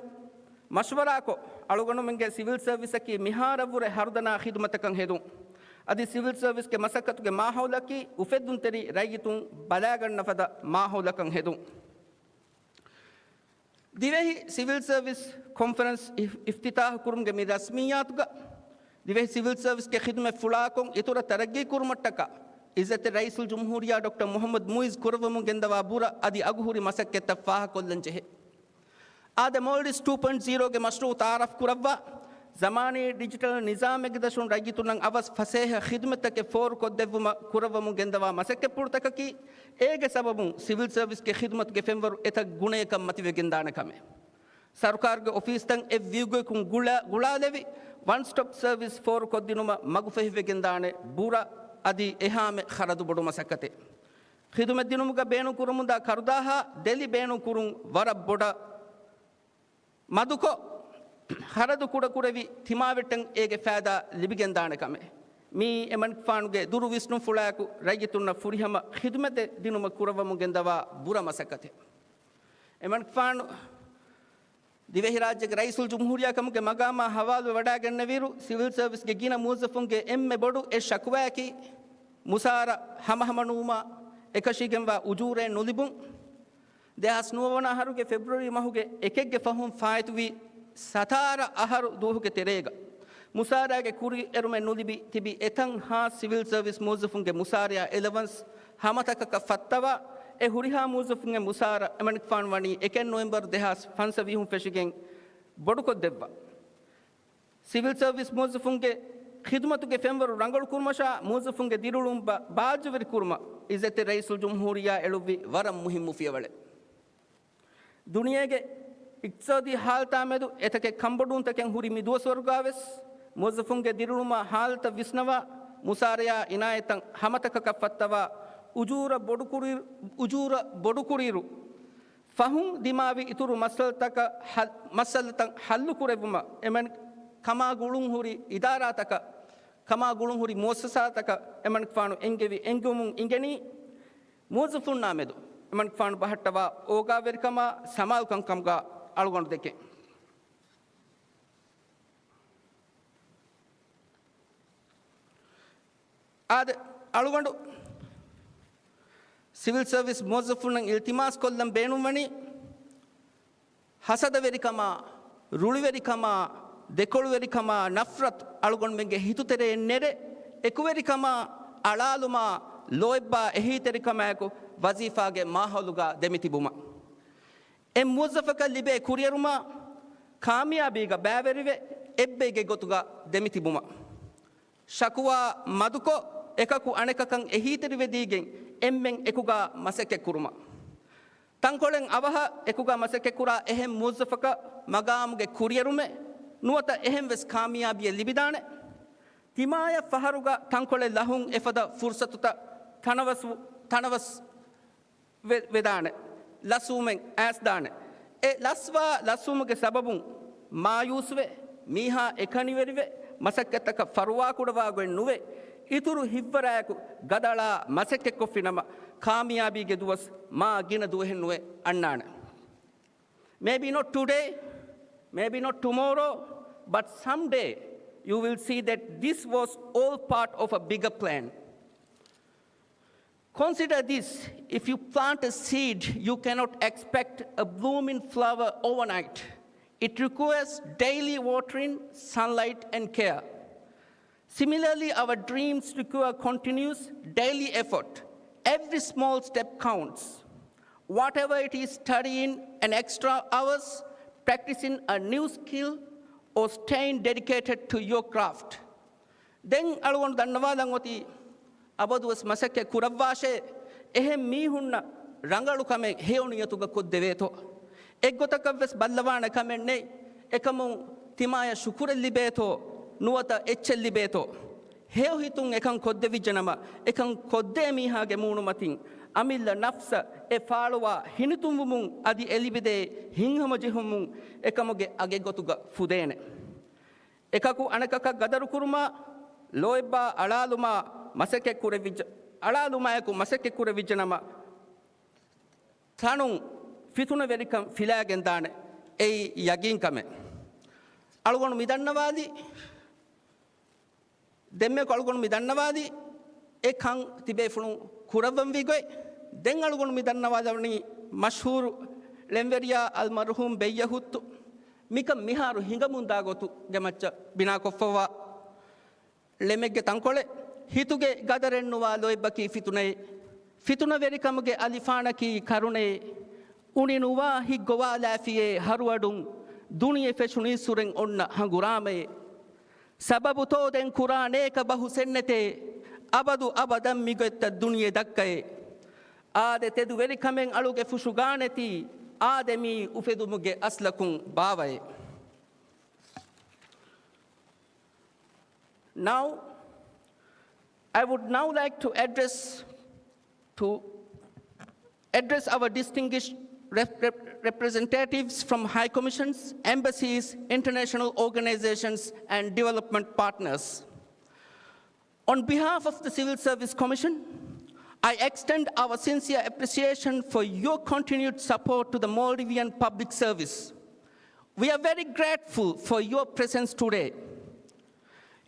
މަޝްވަރާކޮށް، އަޅުގަނޑުމެންގެ ސިވިލް ސަރވިސަކީ މިހާރަށްވުރެ ހަރުދަނާ ޚިދުމަތަކަށް ހެދުން. އަދި ސިވިލް ސަރވިސްގެ މަސައްކަތުގެ މާހައުލަކީ އުފެއްދުންތެރި ރައްޔިތުން ބަލާގަންނަ ފަދަ މާހައުލަކަށް ހެދުން. ދިވެހި ސިވިލް ސަރވިސް ކޮންފަރެންސް އިފް-، އިފްތިތާހު ކުރުމުގެ މި ރަސްމިއްޔާތުގަ، ދިވެހި ސިވިލް ސަރވިސްގެ ޚިދުމަތް ފުޅާކޮށް އިތުރަށް ތަރައްގީ ކުރުމަށްޓަކާ، އިއްޒަތްތެރި ރައީސުލްޖުމްހޫރިއްޔާ ޑޮކްޓަރ މުޙައްމަދު މުޢިއްޒު ކުރައްވަމުން ގެންދަވާ ބުރަ އަދި އަގުހުރި މަސައްކަތްތައް ފާހަގަކޮށްލަން ޖެހޭ. އާދެ، މޯލްޑިވްސް ޓޫ ޕޮއިންޓް ޒީރޯގެ މަޝްރޫޢު ތައާރަފް ކުރައްވާ، ޒަމާނީ ޑިޖިޓަލް ނިޒާމެއްގެ ދަށުން ރައްޔިތުންނަށް އަވަސް ފަސޭހަ ޚިދުމަތްތަކެއް ފޯރުކޮށްދެއްވުމަށް ކުރައްވަމުން ގެންދަވާ މަސައްކަތްޕުޅުތަކަކީ، އޭގެ ސަބަބުން ސިވިލް ސަރވިސްގެ ޚިދުމަތުގެ ފެންވަރު އެތައް ގުނަޔަކަށް މަތިވެގެންދާނެ ކަމެއް. ސަރުކާރުގެ އޮފީސްތައް އެއް ވިއުގައަކުން ގުޅާ-، ގުޅާލެވި، ވަން ސްޓޮޕް ސަރވިސް ފޯރުކޮށްދިނުމަށް މަގުފަހިވެގެންދާނެ ބުރަ އަދި އެހާމެ ޚަރަދު ބޮޑު މަސައްކަތެއް. ޚިދުމަތް ދިނުމުގަ ބޭނުންކުރަމުންދާ ކަރުދާހާ ދެލި ބޭނުންކުރުން ވަރަށް ބޮޑަށް މަދުކޮށް، ޚަރަދު ކުޑަކުރެވި ތިމާވެއްޓަން އޭގެ ފައިދާ ލިބިގެންދާނެ ކަމެއް. މިއީ އެމަނިކުފާނުގެ ދުރު ވިސްނުންފުޅާއެކު ރައްޔިތުންނަށް ފުރިހަމަ ޚިދުމަތެއް ދިނުމަށް ކުރައްވަމުން ގެންދަވާ ބުރަ މަސައްކަތެއް. އެމަނިކުފާނު ދިވެހިރާއްޖޭގެ ރައީސުލްޖުމްހޫރިއްޔާ ކަމުގެ މަގާމާ ހަވާލުވެވަޑައިގެންނެވިއިރު، ސިވިލް ސަރވިސްގެ ގިނަ މުވައްޒަފުންގެ އެންމެ ބޮޑު އެއް ޝަކުވާއަކީ، މުސާރަ ހަމަހަމަނުވުމާ، އެކަށީގެންވާ އުޖޫރައެއް ނުލިބުން. ދެހާސް ނުވަ ވަނަ އަހަރުގެ ފެބްރުއަރީ މަހުގެ އެކެއްގެ ފަހުން ފާއިތުވި ސަތާރަ އަހަރު ދުވަހުގެ ތެރޭގަ މުސާރައިގެ ކުރިއެރުމެއް ނުލިބި ތިބި އެތަން ހާސް ސިވިލް ސަރވިސް މުވައްޒަފުންގެ މުސާރަޔާ އެލަވަންސް ހަމަތަކަކަށް ފައްތަވާ، އެ ހުރިހާ މުވައްޒަފުންގެ މުސާރަ އެމަނިކުފާނު ވަނީ އެކެއް ނޮވެމްބަރު ދެހާސް ފަންސަވީހުން ފެށިގެން ބޮޑުކޮށްދެއްވާ. ސިވިލް ސަރވިސް މުވައްޒަފުންގެ ޚިދުމަތުގެ ފެންވަރު ރަނގަޅުކުރުމަށާ މުވައްޒަފުންގެ ދިރިއުޅުން ބަ-، ބާއްޖަވެރިކުރުމަށް އިއްޒަތްތެރި ރައީސުލްޖުމްހޫރިއްޔާ އެޅުއްވި ވަރަށް މުހިއްމު ފިޔަވަޅެއް. ދުނިޔޭގެ އިޤްތިޞާދީ ހާލަތާ މެދު އެތަކެއް ކަންބޮޑުވުންތަކެއް ހުރި މި ދުވަސްވަރުގާވެސް، މުވައްޒަފުންގެ ދިރިއުޅުމާ ހާލަތަށް ވިސްނަވާ، މުސާރަޔާ އިނާޔަތްތައް ހަމަތަކަކަށް ފައްތަވާ، އުޖޫރަ ބޮޑުކުރި-، އުޖޫރަ ބޮޑުކުރިއިރު، ފަހުން ދިމާވި އިތުރު މައްސަލަތަކަށް ހަ-، މައްސަލަތައް ހައްލުކުރެއްވުމަށް އެމަނި ކަމާ ގުޅުންހުރި އިދާރާތަކަށް، ކަމާ ގުޅުންހުރި މުއައްސަސާތަކަށް އެމަނިކުފާނު އެންގެވި އެންގެވުމުން އިނގެނީ، މުވައްޒަފުންނާ މެދު އެމަނިކުފާނު ބަހައްޓަވާ އޯގާވެރިކަމާ ސަމާލުކަން ކަމުގަ އަޅުގަނޑު ދެކެން. އާދެ، އަޅުގަނޑު ސިވިލް ސަރވިސް މުވައްޒަފުންނަށް އިލްތިމާސް ކޮށްލަން ބޭނުންވަނީ، ހަސަދަވެރިކަމާ، ރުޅިވެރިކަމާ، ދެކޮޅުވެރިކަމާ، ނަފްރަތު އަޅުގަނޑުމެންގެ ހިތުތެރެއިން ނެރެ، އެކުވެރިކަމާ، އަޅާލުމާ، ލޯތްބާ އެހީތެރިކަމާއެކު ވަޒީފާގެ މާހައުލުގަ ދެމިތިބުމަށް. އެއް މުވައްޒަފަކަށް ލިބޭ ކުރިއެރުމާ، ކާމިޔާބީގަ ބައިވެރިވެ، އެއްބައިގެ ގޮތުގަ ދެމިތިބުމަށް. ޝަކުވާ މަދުކޮށް، އެކަކު އަނެކަކަށް އެހީތެރިވެދީގެން އެންމެން އެކުގަ މަސައްކަތްކުރުމަށް. ތަންކޮޅެއް އަވަހަށް އެކުގަ މަސައްކަތްކުރާ އެހެން މުވައްޒަފަކަށް މަގާމުގެ ކުރިއެރުމެއް ނުވަތަ އެހެން ވެސް ކާމިޔާބީއެއް ލިބިދާނެ. ތިމާޔަށް ފަހަރުގަ ތަންކޮޅެއް ލަހުން އެފަދަ ފުރުސަތުތައް ތަނަވަސް، ތަނަވަސް ވެ-، ވެދާނެ. ލަސްވުމެއް އައިސްދާނެ. އެ ލަސްވާ ލަސްވުމުގެ ސަބަބުން މާޔޫސްވެ، މީހާ އެކަނިވެރިވެ، މަސައްކަތްތަކަށް ފަރުވާކުޑަވާގޮތް ނުވެ، އިތުރު ހިތްވަރާއެކު ގަދައަޅާ މަސައްކަތްކޮށްފިނަމަ، ކާމިޔާބީގެ ދުވަސް މާ ގިނަ ދުވަހެއް ނުވެ އަންނާނެ. Maybe not today, maybe not tomorrow, but someday you will see that this was all part of a bigger plan. Consider this, if you plant a seed, you cannot expect a blooming flower overnight. It requires daily watering, sunlight, and care. Similarly, our dreams require continuous daily effort. Every small step counts. Whatever it is, studying an extra hours, practicing a new skill, or staying dedicated to your craft. ދެން އަޅުގަނޑު ދަންނަވާލަން އޮތީ، އަބަދުވެސް މަސައްކަތް ކުރައްވާށޭ، އެހެން މީހުންނަށް ރަނގަޅު ކަމެއް ހެޔޮ ނިޔަތުގަ ކޮށްދެވޭތޯ. އެއްގޮތަކަށްވެސް ބައްލަވާނެ ކަމެއް ނެތް، އެކަމުން ތިމާޔަށް ޝުކުރެއް ލިބޭތޯ، ނުވަތަ އެއްޗެއް ލިބޭތޯ. ހެޔޮ ހިތުން އެކަން ކޮށްދެވިއްޖެނަމަ، އެކަން ކޮށްދޭ މީހާގެ މޫނުމަތިން އަމިއްލަ ނަފްސަށް އެ ފާޅުވާ ހިނިތުންވުމުން އަދި އެ ލިބިދޭ ހިތްހަމަޖެހުމުން އެކަމުގެ އަގެއް ގޮތުގަ ފުދޭނެ. އެކަކު އަނެކަކަށް ގަދަރުކުރުމާ، ލޯތްބާ އަޅާލުމާ މަސައްކަތް ކުރެވިއްޖެ-، އަޅާލުމާއެކު މަސައްކަތް ކުރެވިއްޖެނަމަ، ތަނުން ފިތުނަވެރިކަން ފިލާގެންދާނެ. އެއީ ޔަގީން ކަމެއް. އަޅުގަނޑު މިދަންނަވާލީ، ދެންމެ އަޅުގަނޑު މި ދަންނަވާލީ އެ ކަން ތިބޭފުޅުން ކުރައްވަންވީ ގޮތް. ދެން އަޅުގަނޑު މި ދަންނަވާލަނީ މަޝްހޫރު ޅެންވެރިޔާ އަލްމަރުޙޫމް ބެއްޔަހޫދު މިކަން މިހާރު ހިނގަމުންދާ ގޮތުގެ މައްޗަށް ބިނާކޮށްފައިވާ ޅެމެއްގެ ތަންކޮޅެއް. ހިތުގެ ގަދަރެއްނުވާ ލޯތްބަކީ ފިތުނައެއް. ފިތުނަވެރިކަމުގެ އަލިފާނަކީ ކަރުނައެއް. އުނި ނުވާ ހިތް ގޮވާލާފިޔޭ ހަރުއަޑުން، ދުނިޔެ ފެށުނީ ސުރެން އޮންނަ ހަނގުރާމައެއް. ސަބަބުތޯ ދެން ކުރާނޭ ކަބަހު ސެންނެތޭ، އަބަދު އަބަދަން މިގޮތްތައް ދުނިޔެ ދައްކައޭ. އާދެ، ތެދުވެރިކަމެއް އަޅުގެ ފުށުގާނެތީ، އާދެ، މީ އުފެދުމުގެ އަސްލަކުން ބާވައޭ. Now, I would now like to address to address our distinguished rep-, rep-, representatives from High Commissions, embassies, international organizations, and development partners. On behalf of the Civil Service Commission, I extend our sincere appreciation for your continued support to the Maldivian public service. We are very grateful for your presence today.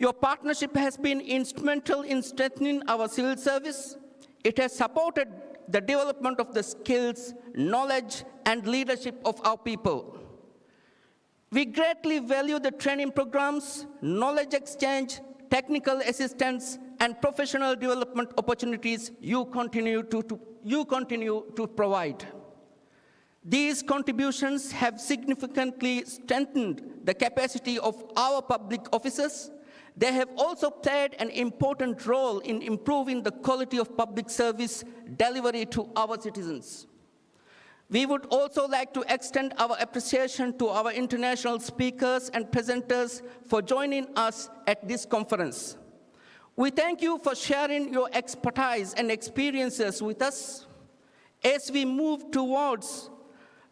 Your partnership has been instrumental in strengthening our civil service. It has supported the development of the skills, knowledge, and leadership of our people. We greatly value the training programs, knowledge exchange, technical assistance, and professional development opportunities you continue to, to, you continue to provide. These contributions have significantly strengthened the capacity of our public officers. They have also played an important role in improving the quality of public service delivery to our citizens. We would also like to extend our appreciation to our international speakers and presenters for joining us at this conference. We thank you for sharing your expertise and experiences with us as we move towards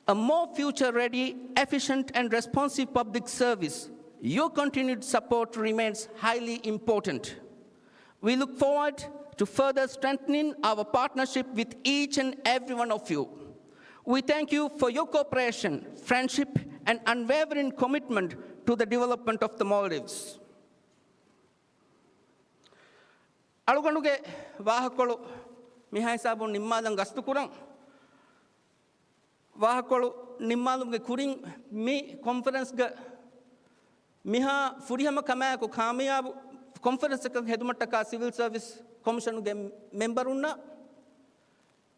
a more future-ready, efficient, and responsive public service. Your continued support remains highly important. We look forward to further strengthening our partnership with each and every one of you. We thank you for your cooperation, friendship, and unwavering commitment to the development of the Maldives. އަޅުގަނޑުގެ ވާހަކަކޮޅު މިހާ ހިސާބުން ނިންމާލަން ގަސްތުކުރަން. ވާހަކަކޮޅު ނިންމާލުމުގެ ކުރިން، މި ކޮންފަރެންސްގަ މިހާ ފުރިހަމަ ކަމާއެކު ކާމިޔާބު ކޮންފަރެންސަކަށް ހެދުމަށްޓަކާ ސިވިލް ސަރވިސް ކޮމިޝަނުގެ މެމްބަރުންނަށް،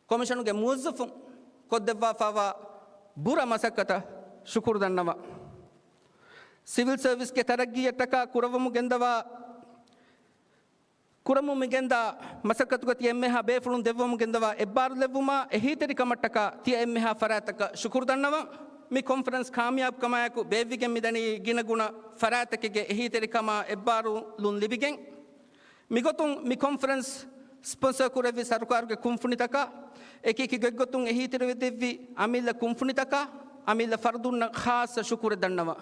ކޮމިޝަނުގެ މުވައްޒަފުން ކޮށްދެއްވާފައިވާ ބުރަ މަސައްކަތަށް ޝުކުރު ދަންނަވަން. ސިވިލް ސަރވިސްގެ ތަރައްގީއަށްޓަކާ ކުރައްވަމުން ގެންދަވާ ކުރަމުން މިގެންދާ މަސައްކަތުގަ ތިޔަ އެންމެހާ ބޭފުޅުން ދެއްވަމުން ގެންދަވާ އެއްބާރުލެއްވުމާ އެހީތެރިކަމަށްޓަކާ ތިޔަ އެންމެހާ ފަރާތްތަކަށް ޝުކުރު ދަންނަވަން. މި ކޮންފަރެންސް ކާމިޔާބުކަމާއެކު ބޭއްވިގެން މިދަނީ ގިނަގުނަ ފަރާތްތަކެއްގެ އެހީތެރިކަމާ އެއްބާރުލުން ލިބިގެން. މިގޮތުން މި ކޮންފަރެންސް ސްޕޮންސަރ ކުރެއްވި ސަރުކާރުގެ ކުންފުނިތަކާ، އެކިއެކި ގޮތްގޮތުން އެހީތެރިވެދެއްވި އަމިއްލަ ކުންފުނިތަކާ، އަމިއްލަ ފަރުދުންނަށް ޚާއްޞަ ޝުކުރެއް ދަންނަވަން.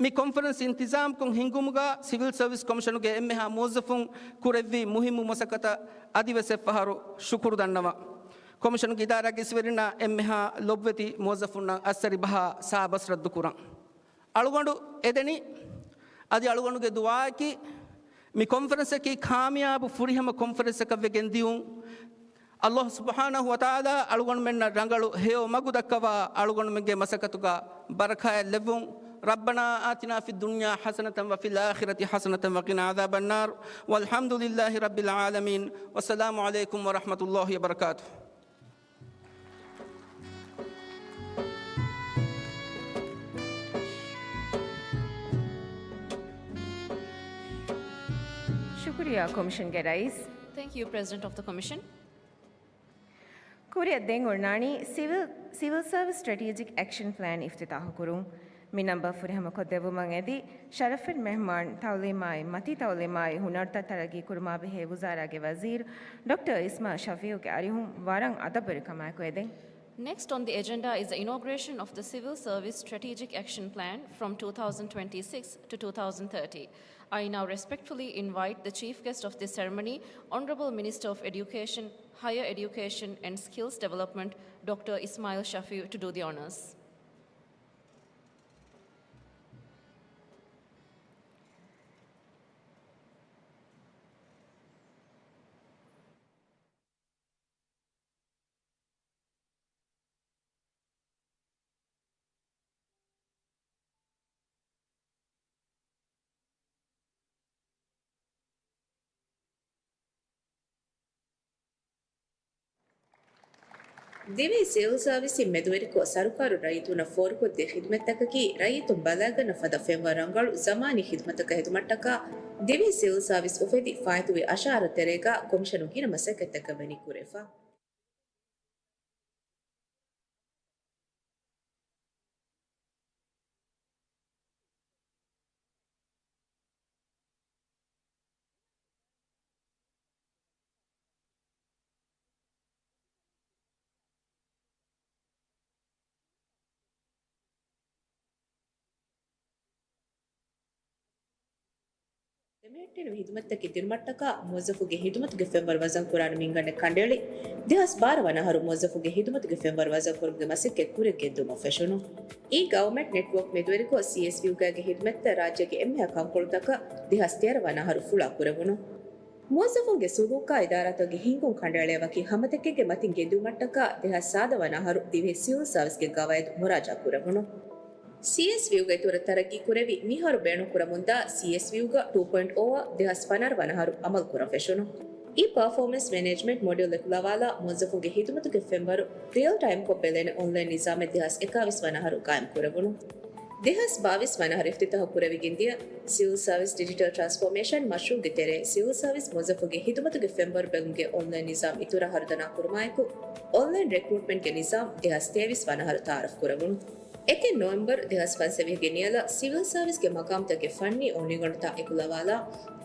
މި ކޮންފަރެންސް އިންތިޒާމްކޮށް ހިންގުމުގަ ސިވިލް ސަރވިސް ކޮމިޝަނުގެ އެންމެހާ މުވައްޒަފުން ކުރެއްވި މުހިއްމު މަސައްކަތަށް އަދިވެސް އެއްފަހަރު ޝުކުރު ދަންނަވަން. ކޮމިޝަނުގެ އިދާރާގެ އިސްވެރިންނާ އެންމެހާ ލޮބުވެތި މުވައްޒަފުންނަށް އައްސަރި ބަހާ ސާބަސް ރައްދުކުރަން. އަޅުގަނޑު އެދެނީ، އަދި އަޅުގަނޑުގެ ދުޢާއަކީ، މި ކޮންފަރެންސަކީ ކާމިޔާބު ފުރިހަމަ ކޮންފަރެންސަކަށް ވެގެން ދިޔުން. އައްލާހު ސުބްޙާނަހު ވަތަޢާލާ އަޅުގަނޑުމެންނަށް ރަނގަޅު ހެޔޮ މަގު ދައްކަވާ، އަޅުގަނޑުމެންގެ މަސައްކަތުގަ ބަރަކާތް ލެއްވުން. ربنا آتنا في الدنيا حسنة وفي الآخرة حسنة وقنا عذاب النار. والحمد لله رب العالمين. والسلام عليكم ورحمة الله وبركاته. ޝުކުރިއްޔާ ކޮމިޝަންގެ ރައީސް. Thank you, President of the Commission. ކުރިއަށް ދެން އޮންނާނީ ސިވިލް، ސިވިލް ސަރވިސް ސްޓްރެޓީޖިކް އެކްޝަން ޕްލޭން އިފްތިތާޙުކުރުން. މި ނަންބަރު ފުރިހަމަ ކޮށްދެއްވުމަށް އެދި، ޝަރަފުން މެހްމާން، ތަޢުލީމާއި، މަތީ ތަޢުލީމާއި، ހުނަރުތައް ތަރައްގީ ކުރުމާ ބެހޭ ވުޒާރާގެ ވަޒީރު ޑޮކްޓަރ އިސްމާޢީލް ޝަފީޢުގެ އަރިހުން ވަރަށް އަދަބުވެރިކަމާއެކު އެދެން. Next on the agenda is the inauguration of the Civil Service Strategic Action Plan from two thousand twenty-six to two thousand thirty. I now respectfully invite the Chief Guest of this ceremony, Honorable Minister of Education, Higher Education and Skills Development, Doctor Ismail Shafiu, to do the honors. ދިވެހި ސިވިލް ސާވިސް މެދުވެރިކޮށް، ސަރުކާރުން ރައްޔިތުންނަށް ފޯރުކޮށްދޭ ޚިދުމަތްތަކަކީ، ރައްޔިތުން ބަލައިގަންނަ ފަދަ ފެންވަރަށް ރަނގަޅު ޒަމާނީ ޚިދުމަތަކަށް ހެދުމަށްޓަކާ، ދިވެހި ސިވިލް ސާވިސް އުފެދި ފާއިތުވި އަށާރަ ތެރޭގަ ކޮމިޝަނުން ގިނަ މަސައްކަތްތަކެއް ވަނީ ކުރެވިފަ. ދެމެހެއްޓެނިވި ހިދުމަތްތަކެއް ދިނުމަށްޓަކާ، މުވައްޒަފުގެ ހިދުމަތުގެ ފެންވަރު ވަޒަންކުރާނެ މިންގަނޑެއް ކަނޑައެޅި، ދެހާސް ބާރަ ވަނަ އަހަރު މުވައްޒަފުގެ ހިދުމަތުގެ ފެންވަރު ވަޒަންކުރުމުގެ މަސައްކަތް ކުރިއަށް ގެންދިއުމަށް ފެށުނު. އީ ގަވަރމަންޓް ނެޓްވޯކް މެދުވެރިކޮށް، ސީއެސްޔޫގައިގެ ހިދުމަތްތައް ރާއްޖޭގެ އެންމެހާ ކަންކޮޅުތަކަށް ދެހާސް ތޭރަ ވަނަ އަހަރު ފުޅާ ކުރެވުނު. މުވައްޒަފުންގެ ސުލޫކާ އިދާރާތަކުގެ ހިންގުން ކަނޑައެޅޭ ވަކި ހަމަތަކެއްގެ މަތިން ގެންދިއުމަށްޓަކާ، ދެހާސް ސާދަ ވަނަ އަހަރު ދިވެހި ސިވިލް ސާވިސްގެ ގަވާއިދު މުރާޖާ ކުރެވުނު. ސީއެސްވިއުގެ އިތުރަށް ތަރައްގީ ކުރެވި މިހާރު ބޭނުންކުރަމުންދާ ސީއެސްވިއުގަ ޓޫ ޕޮއިންޓް އޯއަށް ދެހާސް ފަނަރަ ވަނަ އަހަރު އަމަލު ކުރަން ފެށުނު. އީ ޕަރފޯމެންސް މެނޭޖްމަންޓް މޮޑިއުލް އެކުލަވާލާ މުވައްޒަފުންގެ ހިދުމަތުގެ ފެންވަރު ރިއަލް ޓައިމްކޮށް ބެލޭނެ އޮންލައިން ނިޒާމެއް ދެހާސް އެކާވީސް ވަނަ އަހަރު ގާއިމް ކުރެވުނު. ދެހާސް ބާވީސް ވަނަ އަހަރު އިފްތިތާހު ކުރެވިގެންދިޔަ ސިވިލް ސާވިސް ޑިޖިޓަލް ޓްރާންސްފޯމޭޝަން މަޝްރޫއުގެ ތެރޭ ސިވިލް ސާވިސް މުވައްޒަފުގެ ހިދުމަތުގެ ފެންވަރު ބެލުމުގެ އޮންލައިން ނިޒާމް އިތުރަށް ހަރުދަނާ ކުރުމާއެކު، އޮންލައިން ރެކްރޫޓްމަންޓްގެ ނިޒާމް ދެހާސް ތޭވީސް ވަނަ އަހަރު ތައާރަފް ކުރެވުނު. އެކެއް ނޮވެމްބަރު ދެހާސް ފަންސަވީހުގެ ނިޔަލަށް ސިވިލް ސާވިސްގެ މަގާމްތަކެއް ފަންނީ އޮނިގަނޑުތައް އެކުލަވާލާ،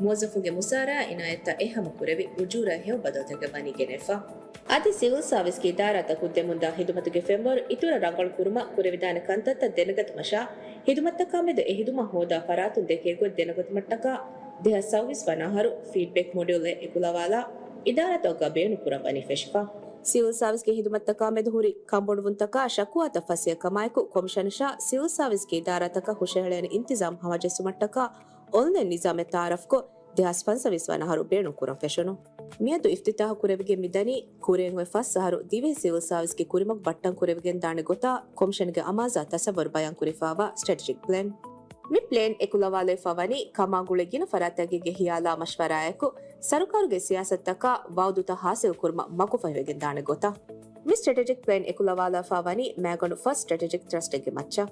މުވައްޒަފުންގެ މުސާރައާ އިނާޔަތްތައް އެހަމަ ކުރެވި، އުޖޫރައަށް ހެޔޮ ބަދަލުތަކެއް ވަނީ ގެނެވިފަ. އަދި ސިވިލް ސާވިސްގެ އިދާރާތަކުން ދެމުންދާ ހިދުމަތުގެ ފެންވަރު އިތުރަށް ރަނގަޅު ކުރުމަށް ކުރެވިދާނެ ކަންތައްތައް ދެނެގަތުމަށާ، ހިދުމަތްތަކާމެދު އެ ހިދުމަތް ހޯދާ ފަރާތުން ދެކޭ ގޮތް ދެނެގަތުމަށްޓަކާ، ދެހާސް ސައުވީސް ވަނަ އަހަރު ފީޑްބެކް މޮޑިއުލްއެއް އެކުލަވާލާ، އިދާރާތަކުގަ ބޭނުންކުރަން ވަނީ ފެށިފަ. ސިވިލް ސާވިސްގެ ހިދުމަތްތަކާމެދު ހުރި ކަންބޮޑުވުންތަކާ ޝަކުވާތައް ފަސޭހަކަމާއެކު، ކޮމިޝަނަށާ ސިވިލް ސާވިސްގެ އިދާރާތަކަށް ހުށަހެޅޭނެ އިންތިޒާމް ހަމަޖެއްސުމަށްޓަކާ އޮންލައިން ނިޒާމެއް ތައާރަފްކޮށް، ދެހާސް ފަންސަވީސް ވަނަ އަހަރު ބޭނުންކުރަން ފެށުނު. މިއަދު އިފްތިތާހު ކުރެވިގެން މިދަނީ، ކުރިއަށް އޮތް ފަސް އަހަރު ދިވެހި ސިވިލް ސާވިސްގެ ކުރިމަގު ބައްޓަން ކުރެވިގެން ދާނެ ގޮތާ ކޮމިޝަންގެ އަމާޒާ ތަސައްވަރު ބަޔާން ކުރެވިފައިވާ ސްޓްރެޓެޖިކް ޕްލޭން. މި ޕްލޭން އެކުލަވާލެވިފަ ވަނީ ކަމާ ގުޅޭ ގިނަ ފަރާތްތަކެއްގެ ހިޔާލާ މަޝްވަރާއެކު، ސަރުކާރުގެ ސިޔާސަތުތަކާ ވައުދުތައް ހާސިލް ކުރުމަށް މަގުފަހިވެގެން ދާނެ ގޮތަށް. މި ސްޓްރެޓެޖިކް ޕްލޭން އެކުލަވާލާފަ ވަނީ މައިގަނޑު ފަސް ސްޓްރެޓެޖިކް ތްރަސްޓެއްގެ މައްޗަށް.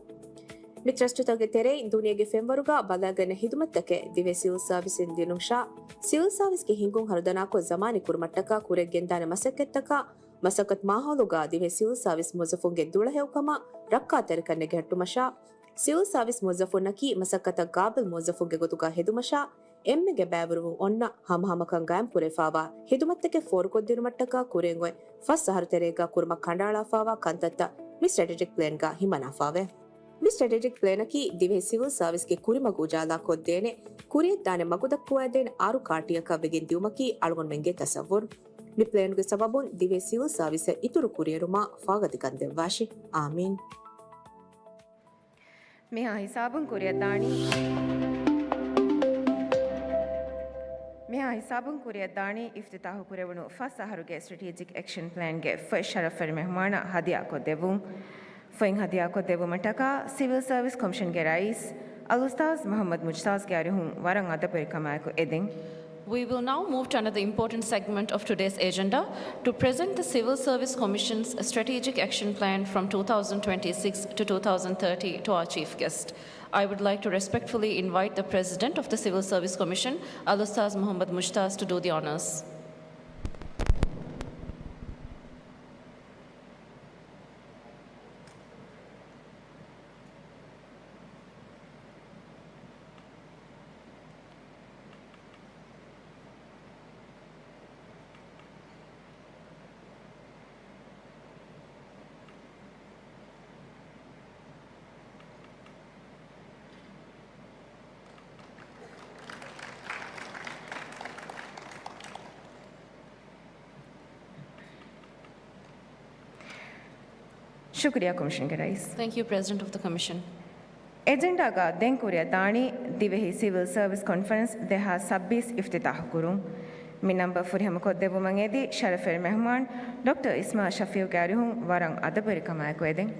މި ތްރަސްޓުތަކުގެ ތެރެއިން ދުނިޔޭގެ ފެންވަރުގަ ބަލައިގަންނަ ހިދުމަތްތަކެއް ދިވެހި ސިވިލް ސާވިސްއިން ދިނުމަށާ، ސިވިލް ސާވިސްގެ ހިންގުން ހަރުދަނާކޮށް ޒަމާނީ ކުރުމަށްޓަކާ ކުރިއަށް ގެންދާނެ މަސައްކަތްތަކާ، މަސައްކަތު މާހައުލުގަ ދިވެހި ސިވިލް ސާވިސް މުވައްޒަފުންގެ ދުޅަހެޔޮކަމާ ރައްކާތެރިކަން ނެގިހައްޓުމަށާ، ސިވިލް ސާވިސް މުވައްޒަފުންނަކީ މަސައްކަތަށް ގާބިލް މުވައްޒަފުންގެ ގޮތުގަ ހެދުމަށާ، އެންމެގެ ބައިވެރިވުން އޮންނަ ހަމަހަމަކަން ގާއިމްކުރެވިފައިވާ ހިދުމަތްތަކެއް ފޯރުކޮށްދިނުމަށްޓަކާ ކުރިއަށް އޮތް ފަސް އަހަރު ތެރޭގަ ކުރުމަށް ކަނޑައަޅާފައިވާ ކަންތައްތައް މި ސްޓްރެޓެޖިކް ޕްލޭންގަ ހިމަނާފައެވެ. މި ސްޓްރެޓެޖިކް ޕްލޭނަކީ ދިވެހި ސިވިލް ސާވިސްގެ ކުރިމަގު އުޖާލާކޮށްދޭނެ، ކުރިއަށްދާނެ މަގުދައްކަވައިދޭނެ އާރު ކާޓިއަކަށް ވެގެން ދިއުމަކީ އަޅުގަނޑުމެންގެ ތަސައްވުރު. މި ޕްލޭނުގެ ސަބަބުން ދިވެހި ސިވިލް ސާވިސްއަށް އިތުރު ކުރިއެރުމާ ފާގަތިކަން ދެއްވާށި. އާމީން. މިހާ ހިސާބުން ކުރިއަށްދާނީ، މިހާ ހިސާބުން ކުރިއަށްދާނީ އިފްތިތާހު ކުރެވުނު ފަސް އަހަރުގެ ސްޓްރެޓެޖިކް އެކްޝަން ޕްލޭންގެ ފޮތް ޝަރަފްވެރި މެހުމާނަށް ހަދިޔާކޮށްދެއްވުން. ފޮތް ހަދިޔާކޮށްދެއްވުމަށްޓަކާ ސިވިލް ސަރވިސް ކޮމިޝަންގެ ރައީސް އަލްއުސްތާޛް މުޙައްމަދު މުޖްތާޒްގެ އަރިހުން ވަރަށް އަދަބުވެރިކަމާއެކު އެދެން. We will now move to another important segment of today's agenda to present the Civil Service Commission's Strategic Action Plan from two thousand twenty-six to two thousand thirty to our chief guest. I would like to respectfully invite the President of the Civil Service Commission, Al-Ustaz Muhammad Mujtaz, to do the honors. ޝުކުރިއްޔާ ކޮމިޝަންގެ ރައީސް. Thank you, President of the Commission. އެޖެންޑާގަ ދެން ކުރިއަށް ދާނީ ދިވެހި ސިވިލް ސަރވިސް ކޮންފަރެންސް ދެހާސް ސައްބީސް އިފްތިތާހު ކުރުން. މި ނަންބަ ފުރިހަމަ ކޮށްދެއްވުމަށް އެދި ޝަރަފްވެރި މެހުމާން ޑޮކްޓަރ އިސްމާއިލް ޝަފީއުގެ އަރިހުން ވަރަށް އަދަބުވެރިކަމާއެކު އެދެން.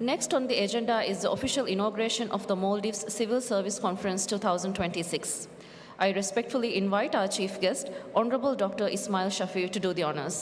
Next on the agenda is the official inauguration of the Maldives Civil Service Conference twenty twenty-six. I respectfully invite our chief guest, Honorable Doctor Ismail Shafiu, to do the honors.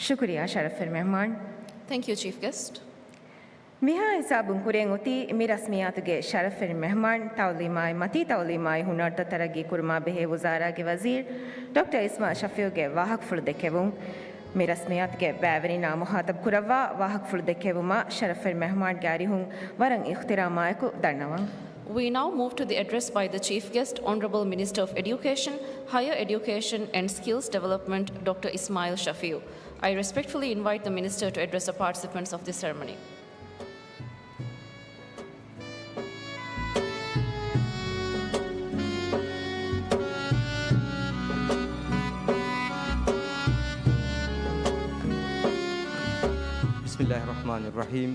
ޝުކުރިއްޔާ ޝަރަފްވެރި މެހުމާން. Thank you, Chief Guest. މިހާ ހިސާބުން ކުރިއަށް އޮތީ މި ރަސްމިއްޔާތުގެ ޝަރަފްވެރި މެހުމާން، ތައުލީމާއި މަތީ ތައުލީމާއި ހުނަރުތައް ތަރައްގީ ކުރުމާ ބެހޭ ވުޒާރާގެ ވަޒީރު ޑޮކްޓަރ އިސްމާއިލް ޝަފީއުގެ ވާހަކަފުޅު ދެއްކެވުން. މި ރަސްމިއްޔާތުގެ ބައިވެރިންނާ މުޚާޠަބު ކުރައްވާ ވާހަކަފުޅު ދެއްކެވުމަށް ޝަރަފްވެރި މެހުމާންގެ އަރިހުން ވަރަށް އިޙްތިރާމާއެކު ދަންނަވަން. We now move to the address by the Chief Guest, Honorable Minister of Education, Higher Education and Skills Development, Doctor Ismail Shafiu. I respectfully invite the Minister to address the participants of this ceremony. بسم الله الرحمن الرحيم.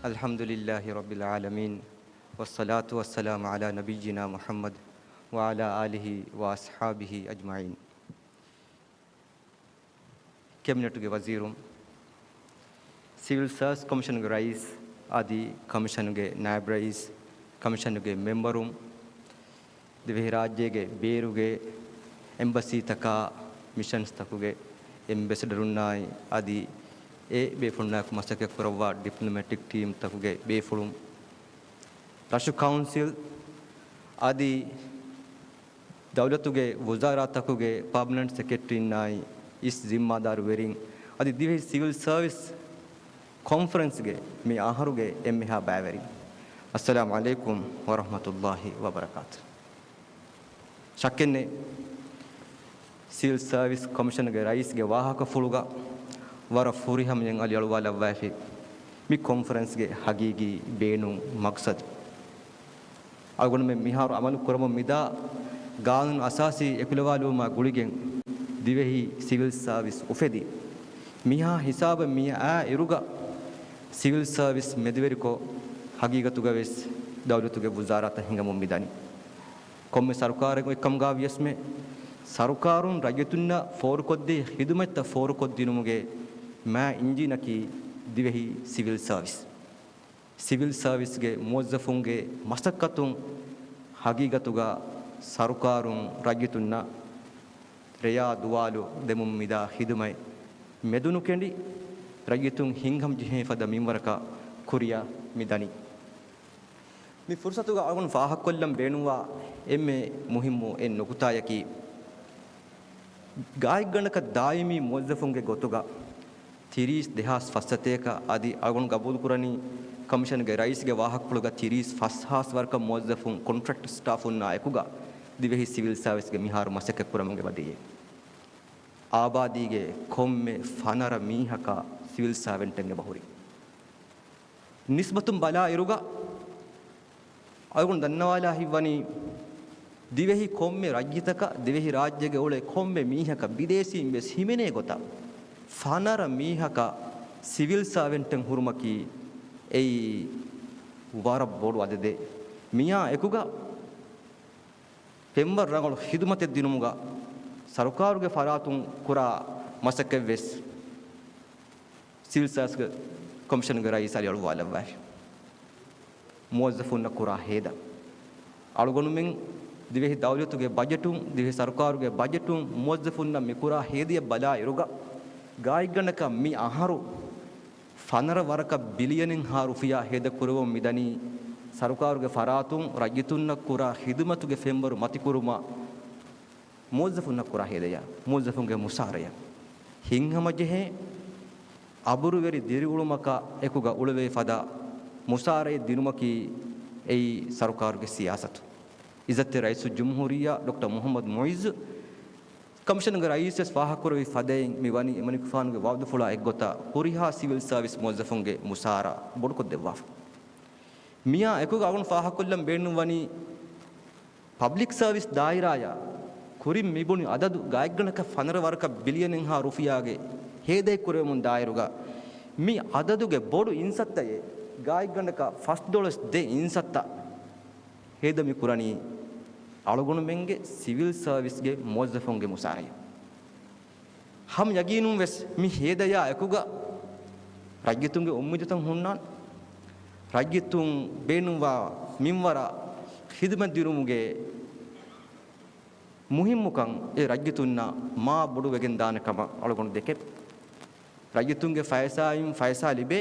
الحمد لله رب العالمين. والصلاة والسلام على نبينا محمد وعلى آله وأصحابه أجمعين. ކެބިނެޓުގެ ވަޒީރުން، ސިވިލް ސާވިސް ކޮމިޝަނުގެ ރައީސް އަދި ކޮމިޝަނުގެ ނާއިބް ރައީސް، ކޮމިޝަނުގެ މެމްބަރުން، ދިވެހިރާއްޖޭގެ ބޭރުގެ އެމްބަސީތަކާ، މިޝަންސްތަކުގެ އެމްބެސެޑަރުންނާއި އަދި އެ ބޭފުޅުންނާއެކު މަސައްކަތްކުރައްވާ ޑިޕްލޮމެޓިކް ޓީމްތަކުގެ ބޭފުޅުން، ރަށު ކައުންސިލް އަދި ދައުލަތުގެ ވުޒާރާތަކުގެ ޕާމަނެންޓް ސެކްރެޓަރީންނާއި އިސް ޒިންމާދާރުވެރިން އަދި ދިވެހި ސިވިލް ސަރވިސް ކޮންފަރެންސްގެ މި އަހަރުގެ އެންމެހާ ބައިވެރިން، އައްސަލާމު ޢަލައިކުމް ވަރަޙްމަތުﷲި ވަބަރަކާތު. ޝައްކެއްނެތް، ސިވިލް ސަރވިސް ކޮމިޝަނުގެ ރައީސްގެ ވާހަކަފުޅުގަ ވަރަށް ފުރިހަމަޔަށް އަލިއަޅުވާލައްވައިފި މި ކޮންފަރެންސްގެ ހަގީގީ ބޭނުން މަގްސަދު. އަޅުގަނޑުމެން މިހާރު އަމަލު ކުރަމުން މިދާ ގާނޫނު އަސާސީ އެކުލަވާލުމާ ގުޅިގެން ދިވެހި ސިވިލް ސާވިސް އުފެދި، މިހާ ހިސާބަށް މި އާ އިރުގަ ސިވިލް ސާވިސް މެދުވެރިކޮށް، ހަގީގަތުގަ ވެސް ދައުލަތުގެ ވުޒާރާތައް ހިނގަމުން މިދަނީ. ކޮންމެ ސަރުކާރެއް އޮތްކަމުގަ ވިޔަސްމެ، ސަރުކާރުން ރައްޔިތުންނަށް ފޯރުކޮށްދޭ ޚިދުމަތްތައް ފޯރުކޮށްދިނުމުގެ މާ އިންޖީނަކީ ދިވެހި ސިވިލް ސާވިސް. ސިވިލް ސާވިސްގެ މުވައްޒަފުންގެ މަސައްކަތުން ހަގީގަތުގަ ސަރުކާރުން ރައްޔިތުންނަށް ރެޔާ ދުވާލު ދެމުން މިދާ ޚިދުމަތް މެދުނުކެނޑި، ރައްޔިތުން ހިނގަމުޖެހޭ ފަދަ މިންވަރަކަށް ކުރިއަށް މި ދަނީ. މި ފުރުސަތުގަ އަޅުގަނޑު ފާހަގަކޮށްލަން ބޭނުންވާ އެންމެ މުހިއްމު އެއް ނުކުތާޔަކީ، ގާތްގަނޑަކަށް ދާއިމީ މުވައްޒަފުންގެ ގޮތުގަ ތިރީސް ދެހާސް ފަސްސަތޭކަ އަދި އަޅުގަނޑު ގަބޫލުކުރަނީ ކޮމިޝަނުގެ ރައީސްގެ ވާހަކަފުޅުގަ ތިރީސް ފަސްހާސް ވަރަކަށް މުވައްޒަފުން ކޮންޓްރެކްޓް ސްޓާފުންނާ އެކުގަ ދިވެހި ސިވިލް ސާވިސްގެ މިހާރު މަސައްކަތްކުރަމުން އެބަދިޔައީ. އާބާދީގެ ކޮންމެ ފަނަރަ މީހަކަށް ސިވިލް ސާވެންޓެއް އެބަހުރި. ނިސްބަތުން ބަލާ އިރުގަ އަޅުގަނޑު ދަންނަވާލާ ހިތްވަނީ، ދިވެހި ކޮންމެ ރައްޔިތަކަށް، ދިވެހި ރާއްޖޭގަ އުޅޭ ކޮންމެ މީހަކަށް ބިދޭސީން ވެސް ހިމެނޭ ގޮތަށް ފަނަރަ މީހަކަށް ސިވިލް ސާވެންޓެއް ހުރުމަކީ އެއީ ވަރަށް ބޮޑު އަދަދެއް. މިއާ އެކުގަ ފެންވަރު ރަނގަޅު ޚިދުމަތެއް ދިނުމުގަ ސަރުކާރުގެ ފަރާތުން ކުރާ މަސައްކަތް ވެސް ސިވިލް ސާވިސް ކޮމިޝަނުގެ ރައީސް އަލިއަޅުވާލައްވައިފި. މުވައްޒަފުންނަށް ކުރާ ހޭދަ. އަޅުގަނޑުމެން ދިވެހި ދައުލަތުގެ ބަޖެޓުން، ދިވެހި ސަރުކާރުގެ ބަޖެޓުން މުވައްޒަފުންނަށް މިކުރާ ހޭދަޔަށް ބަލާ އިރުގަ، ގާތްގަނޑަކަށް މި އަހަރު ފަނަރަ ވަރަކަށް ބިލިއަނެއްހާ ރުފިޔާ ހޭދަ ކުރެވުން މިދަނީ ސަރުކާރުގެ ފަރާތުން ރައްޔިތުންނަށް ކުރާ ޚިދުމަތުގެ ފެންވަރު މަތިކުރުމަށް. މުވައްޒަފުންނަށް ކުރާ ހޭދަޔަށް، މުވައްޒަފުންގެ މުސާރަޔަށް، ހިތްހަމަޖެހޭ އަބުރުވެރި ދިރިއުޅުމަކާ އެކުގަ އުޅެވޭ ފަދަ މުސާރައެއް ދިނުމަކީ އެއީ ސަރުކާރުގެ ސިޔާސަތު. އިއްޒަތްތެރި ރައީސުލްޖުމްހޫރިއްޔާ ޑޮކްޓަރ މުޙައްމަދު މުޢިއްޒު ކޮމިޝަނުގެ ރައީސްވެސް ފާހަގަކުރެއްވި ފަދައިން މި ވަނީ އެމަނިކުފާނުގެ ވަޢުދުފުޅާ އެއްގޮތަށް ހުރިހާ ސިވިލް ސާވިސް މުވައްޒަފުންގެ މުސާރަ ބޮޑުކޮށްދެއްވާފަ. މިއާ އެކުގަ އަޅުގަނޑު ފާހަގަކޮށްލަން ބޭނުންވަނީ، ޕަބްލިކް ސަރވިސް ދާއިރާޔާ ކުރިން މިބުނި އަދަދު ގާތްގަނޑަކަށް ފަނަރަ ވަރަކަށް ބިލިއަނެއްހާ ރުފިޔާގެ ހޭދައެއް ކުރެވެމުން ދާއިރުގަ، މި އަދަދުގެ ބޮޑު އިންސައްތައެއް، ގާތްގަނޑަކަށް ފަސް ދޮޅަސް ދެ އިންސައްތަ ހޭދަ މި ކުރަނީ އަޅުގަނޑުމެންގެ ސިވިލް ސަރވިސްގެ މުވައްޒަފުންގެ މުސާރަޔަށް. ހަމަ ޔަގީނުން ވެސް މި ހޭދަޔާ އެކުގަ ރައްޔިތުންގެ އުއްމީދުތައް ހުންނާނެ. ރައްޔިތުން ބޭނުންވާ މިންވަރަށް ޚިދުމަތް ދިނުމުގެ މުހިއްމުކަން އެ ރައްޔިތުންނަށް މާ ބޮޑުވެގެން ދާނެ ކަމަށް އަޅުގަނޑު ދެކެން. ރައްޔިތުންގެ ފައިސާއިން ފައިސާ ލިބޭ،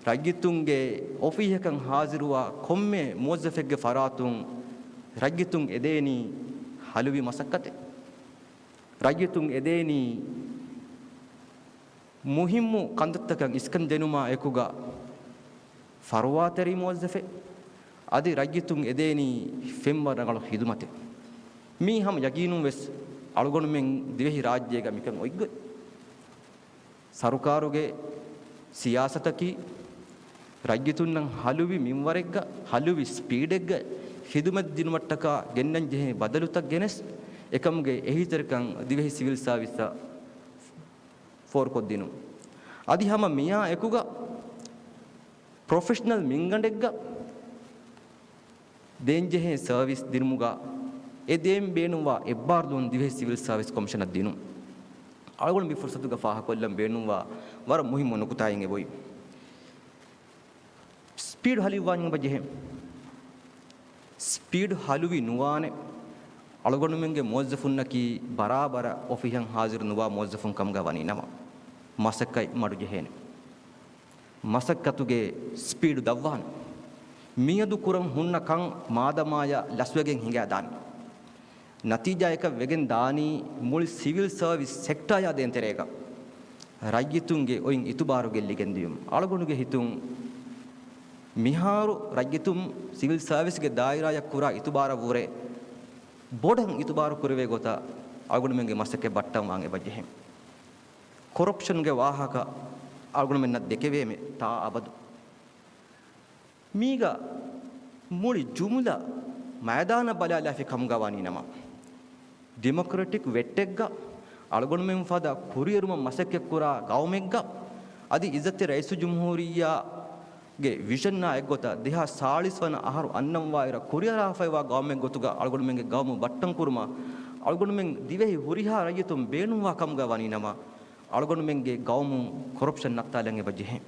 ރައްޔިތުންގެ އޮފީހަކަށް ހާޒިރުވާ ކޮންމެ މުވައްޒަފެއްގެ ފަރާތުން ރައްޔިތުން އެދޭނީ ހަލުވި މަސައްކަތެއް. ރައްޔިތުން އެދޭނީ މުހިއްމު ކަންތައްތަކަށް އިސްކަން ދިނުމާ އެކުގަ ފަރުވާތެރި މުވައްޒަފެއް. އަދި ރައްޔިތުން އެދޭނީ ފެންވަރަށް ރަނގަޅު ޚިދުމަތެއް. މީ ހަމަ ޔަގީނުން ވެސް އަޅުގަނޑުމެން ދިވެހި ރާއްޖޭގަ މިކަން އޮތްގޮތް. ސަރުކާރުގެ ސިޔާސަތަކީ ރައްޔިތުންނަށް ހަލުވި މިންވަރެއްގަ، ހަލުވި ސްޕީޑެއްގަ ޚިދުމަތް ދިނުމަށްޓަކާ ގެންނަން ޖެހޭ ބަދަލުތައް ގެނެސް، އެކަމުގެ އެހީތެރިކަން ދިވެހި ސިވިލް ސާވިސްއަށް ފޯރުކޮށްދިނުން. އަދި ހަމަ މިއާ އެކުގަ ޕްރޮފެޝަނަލް މިންގަނޑެއްގަ ދޭންޖެހޭ ސަރވިސް ދިނުމުގަ އެ ދޭން ބޭނުންވާ އެއްބާރުލުން ދިވެހި ސިވިލް ސާވިސް ކޮމިޝަނަށް ދިނުން. އަޅުގަނޑު މި ފުރުސަތުގަ ފާހަގަކޮށްލަން ބޭނުންވާ ވަރަށް މުހިއްމު ނުކުތާއެއް އެބައޮތް. ސްޕީޑް ހަލިވާން އެބަޖެހޭ. ސްޕީޑް ހަލުވި ނުވާނެ. އަޅުގަނޑުމެންގެ މުވައްޒަފުންނަކީ ބަރާބަރަށް އޮފީހަށް ހާޒިރު ނުވާ މުވައްޒަފުން ކަމުގަ ވަނީ ނަމަ، މަސައްކަތް މަޑުޖެހޭނެ. މަސައްކަތުގެ ސްޕީޑު ދަށްވާނެ. މިއަދު ކުރަން ހުންނަ ކަން މާދަމާޔަށް ލަސްވެގެން ހިނގާދާނެ. ނަތީޖާއަކަށް ވެގެން ދާނީ މުޅި ސިވިލް ސަރވިސް ސެކްޓާޔާ ދޭން ތެރޭގަ ރައްޔިތުންގެ އޮތް އިތުބާރު ގެއްލިގެން ދިޔުން. އަޅުގަނޑުގެ ހިތުން މިހާރު ރައްޔިތުން ސިވިލް ސަރވިސްގެ ދާއިރާޔަށް ކުރާ އިތުބާރަށްވުރެ ބޮޑަށް އިތުބާރު ކުރެވޭ ގޮތަށް އަޅުގަނޑުމެންގެ މަސައްކަތް ބައްޓަން ވާން އެބަޖެހޭ. ކޮރަޕްޝަންގެ ވާހަކަ އަޅުގަނޑުމެންނަށް ދެކެވޭމެ ތާ އަބަދު. މީގަ މުޅި ޖުމުލަ މައިދާނަށް ބަލާލާފި ކަމުގަ ވަނީ ނަމަ، ޑިމޮކްރެޓިކް ވެއްޓެއްގަ އަޅުގަނޑުމެން ފަދަ ކުރިއެރުމަށް މަސައްކަތްކުރާ ގައުމެއްގަ އަދި އިއްޒަތްތެރި ރައީސުލްޖުމްހޫރިއްޔާގެ ވިޝަންއާ އެއްގޮތަށް ދެހާސް ސާޅީސް ވަނަ އަހަރު އަންނަންވާއިރަށް ކުރިއަރާފައިވާ ގައުމެއް ގޮތުގަ އަޅުގަނޑުމެންގެ ގައުމު ބައްޓަންކުރުމަށް އަޅުގަނޑުމެން ދިވެހި ހުރިހާ ރައްޔިތުން ބޭނުންވާ ކަމުގަ ވަނީ ނަމަ، އަޅުގަނޑުމެންގެ ގައުމުން ކޮރަޕްޝަން ނައްތާލަން އެބަ ޖެހޭ.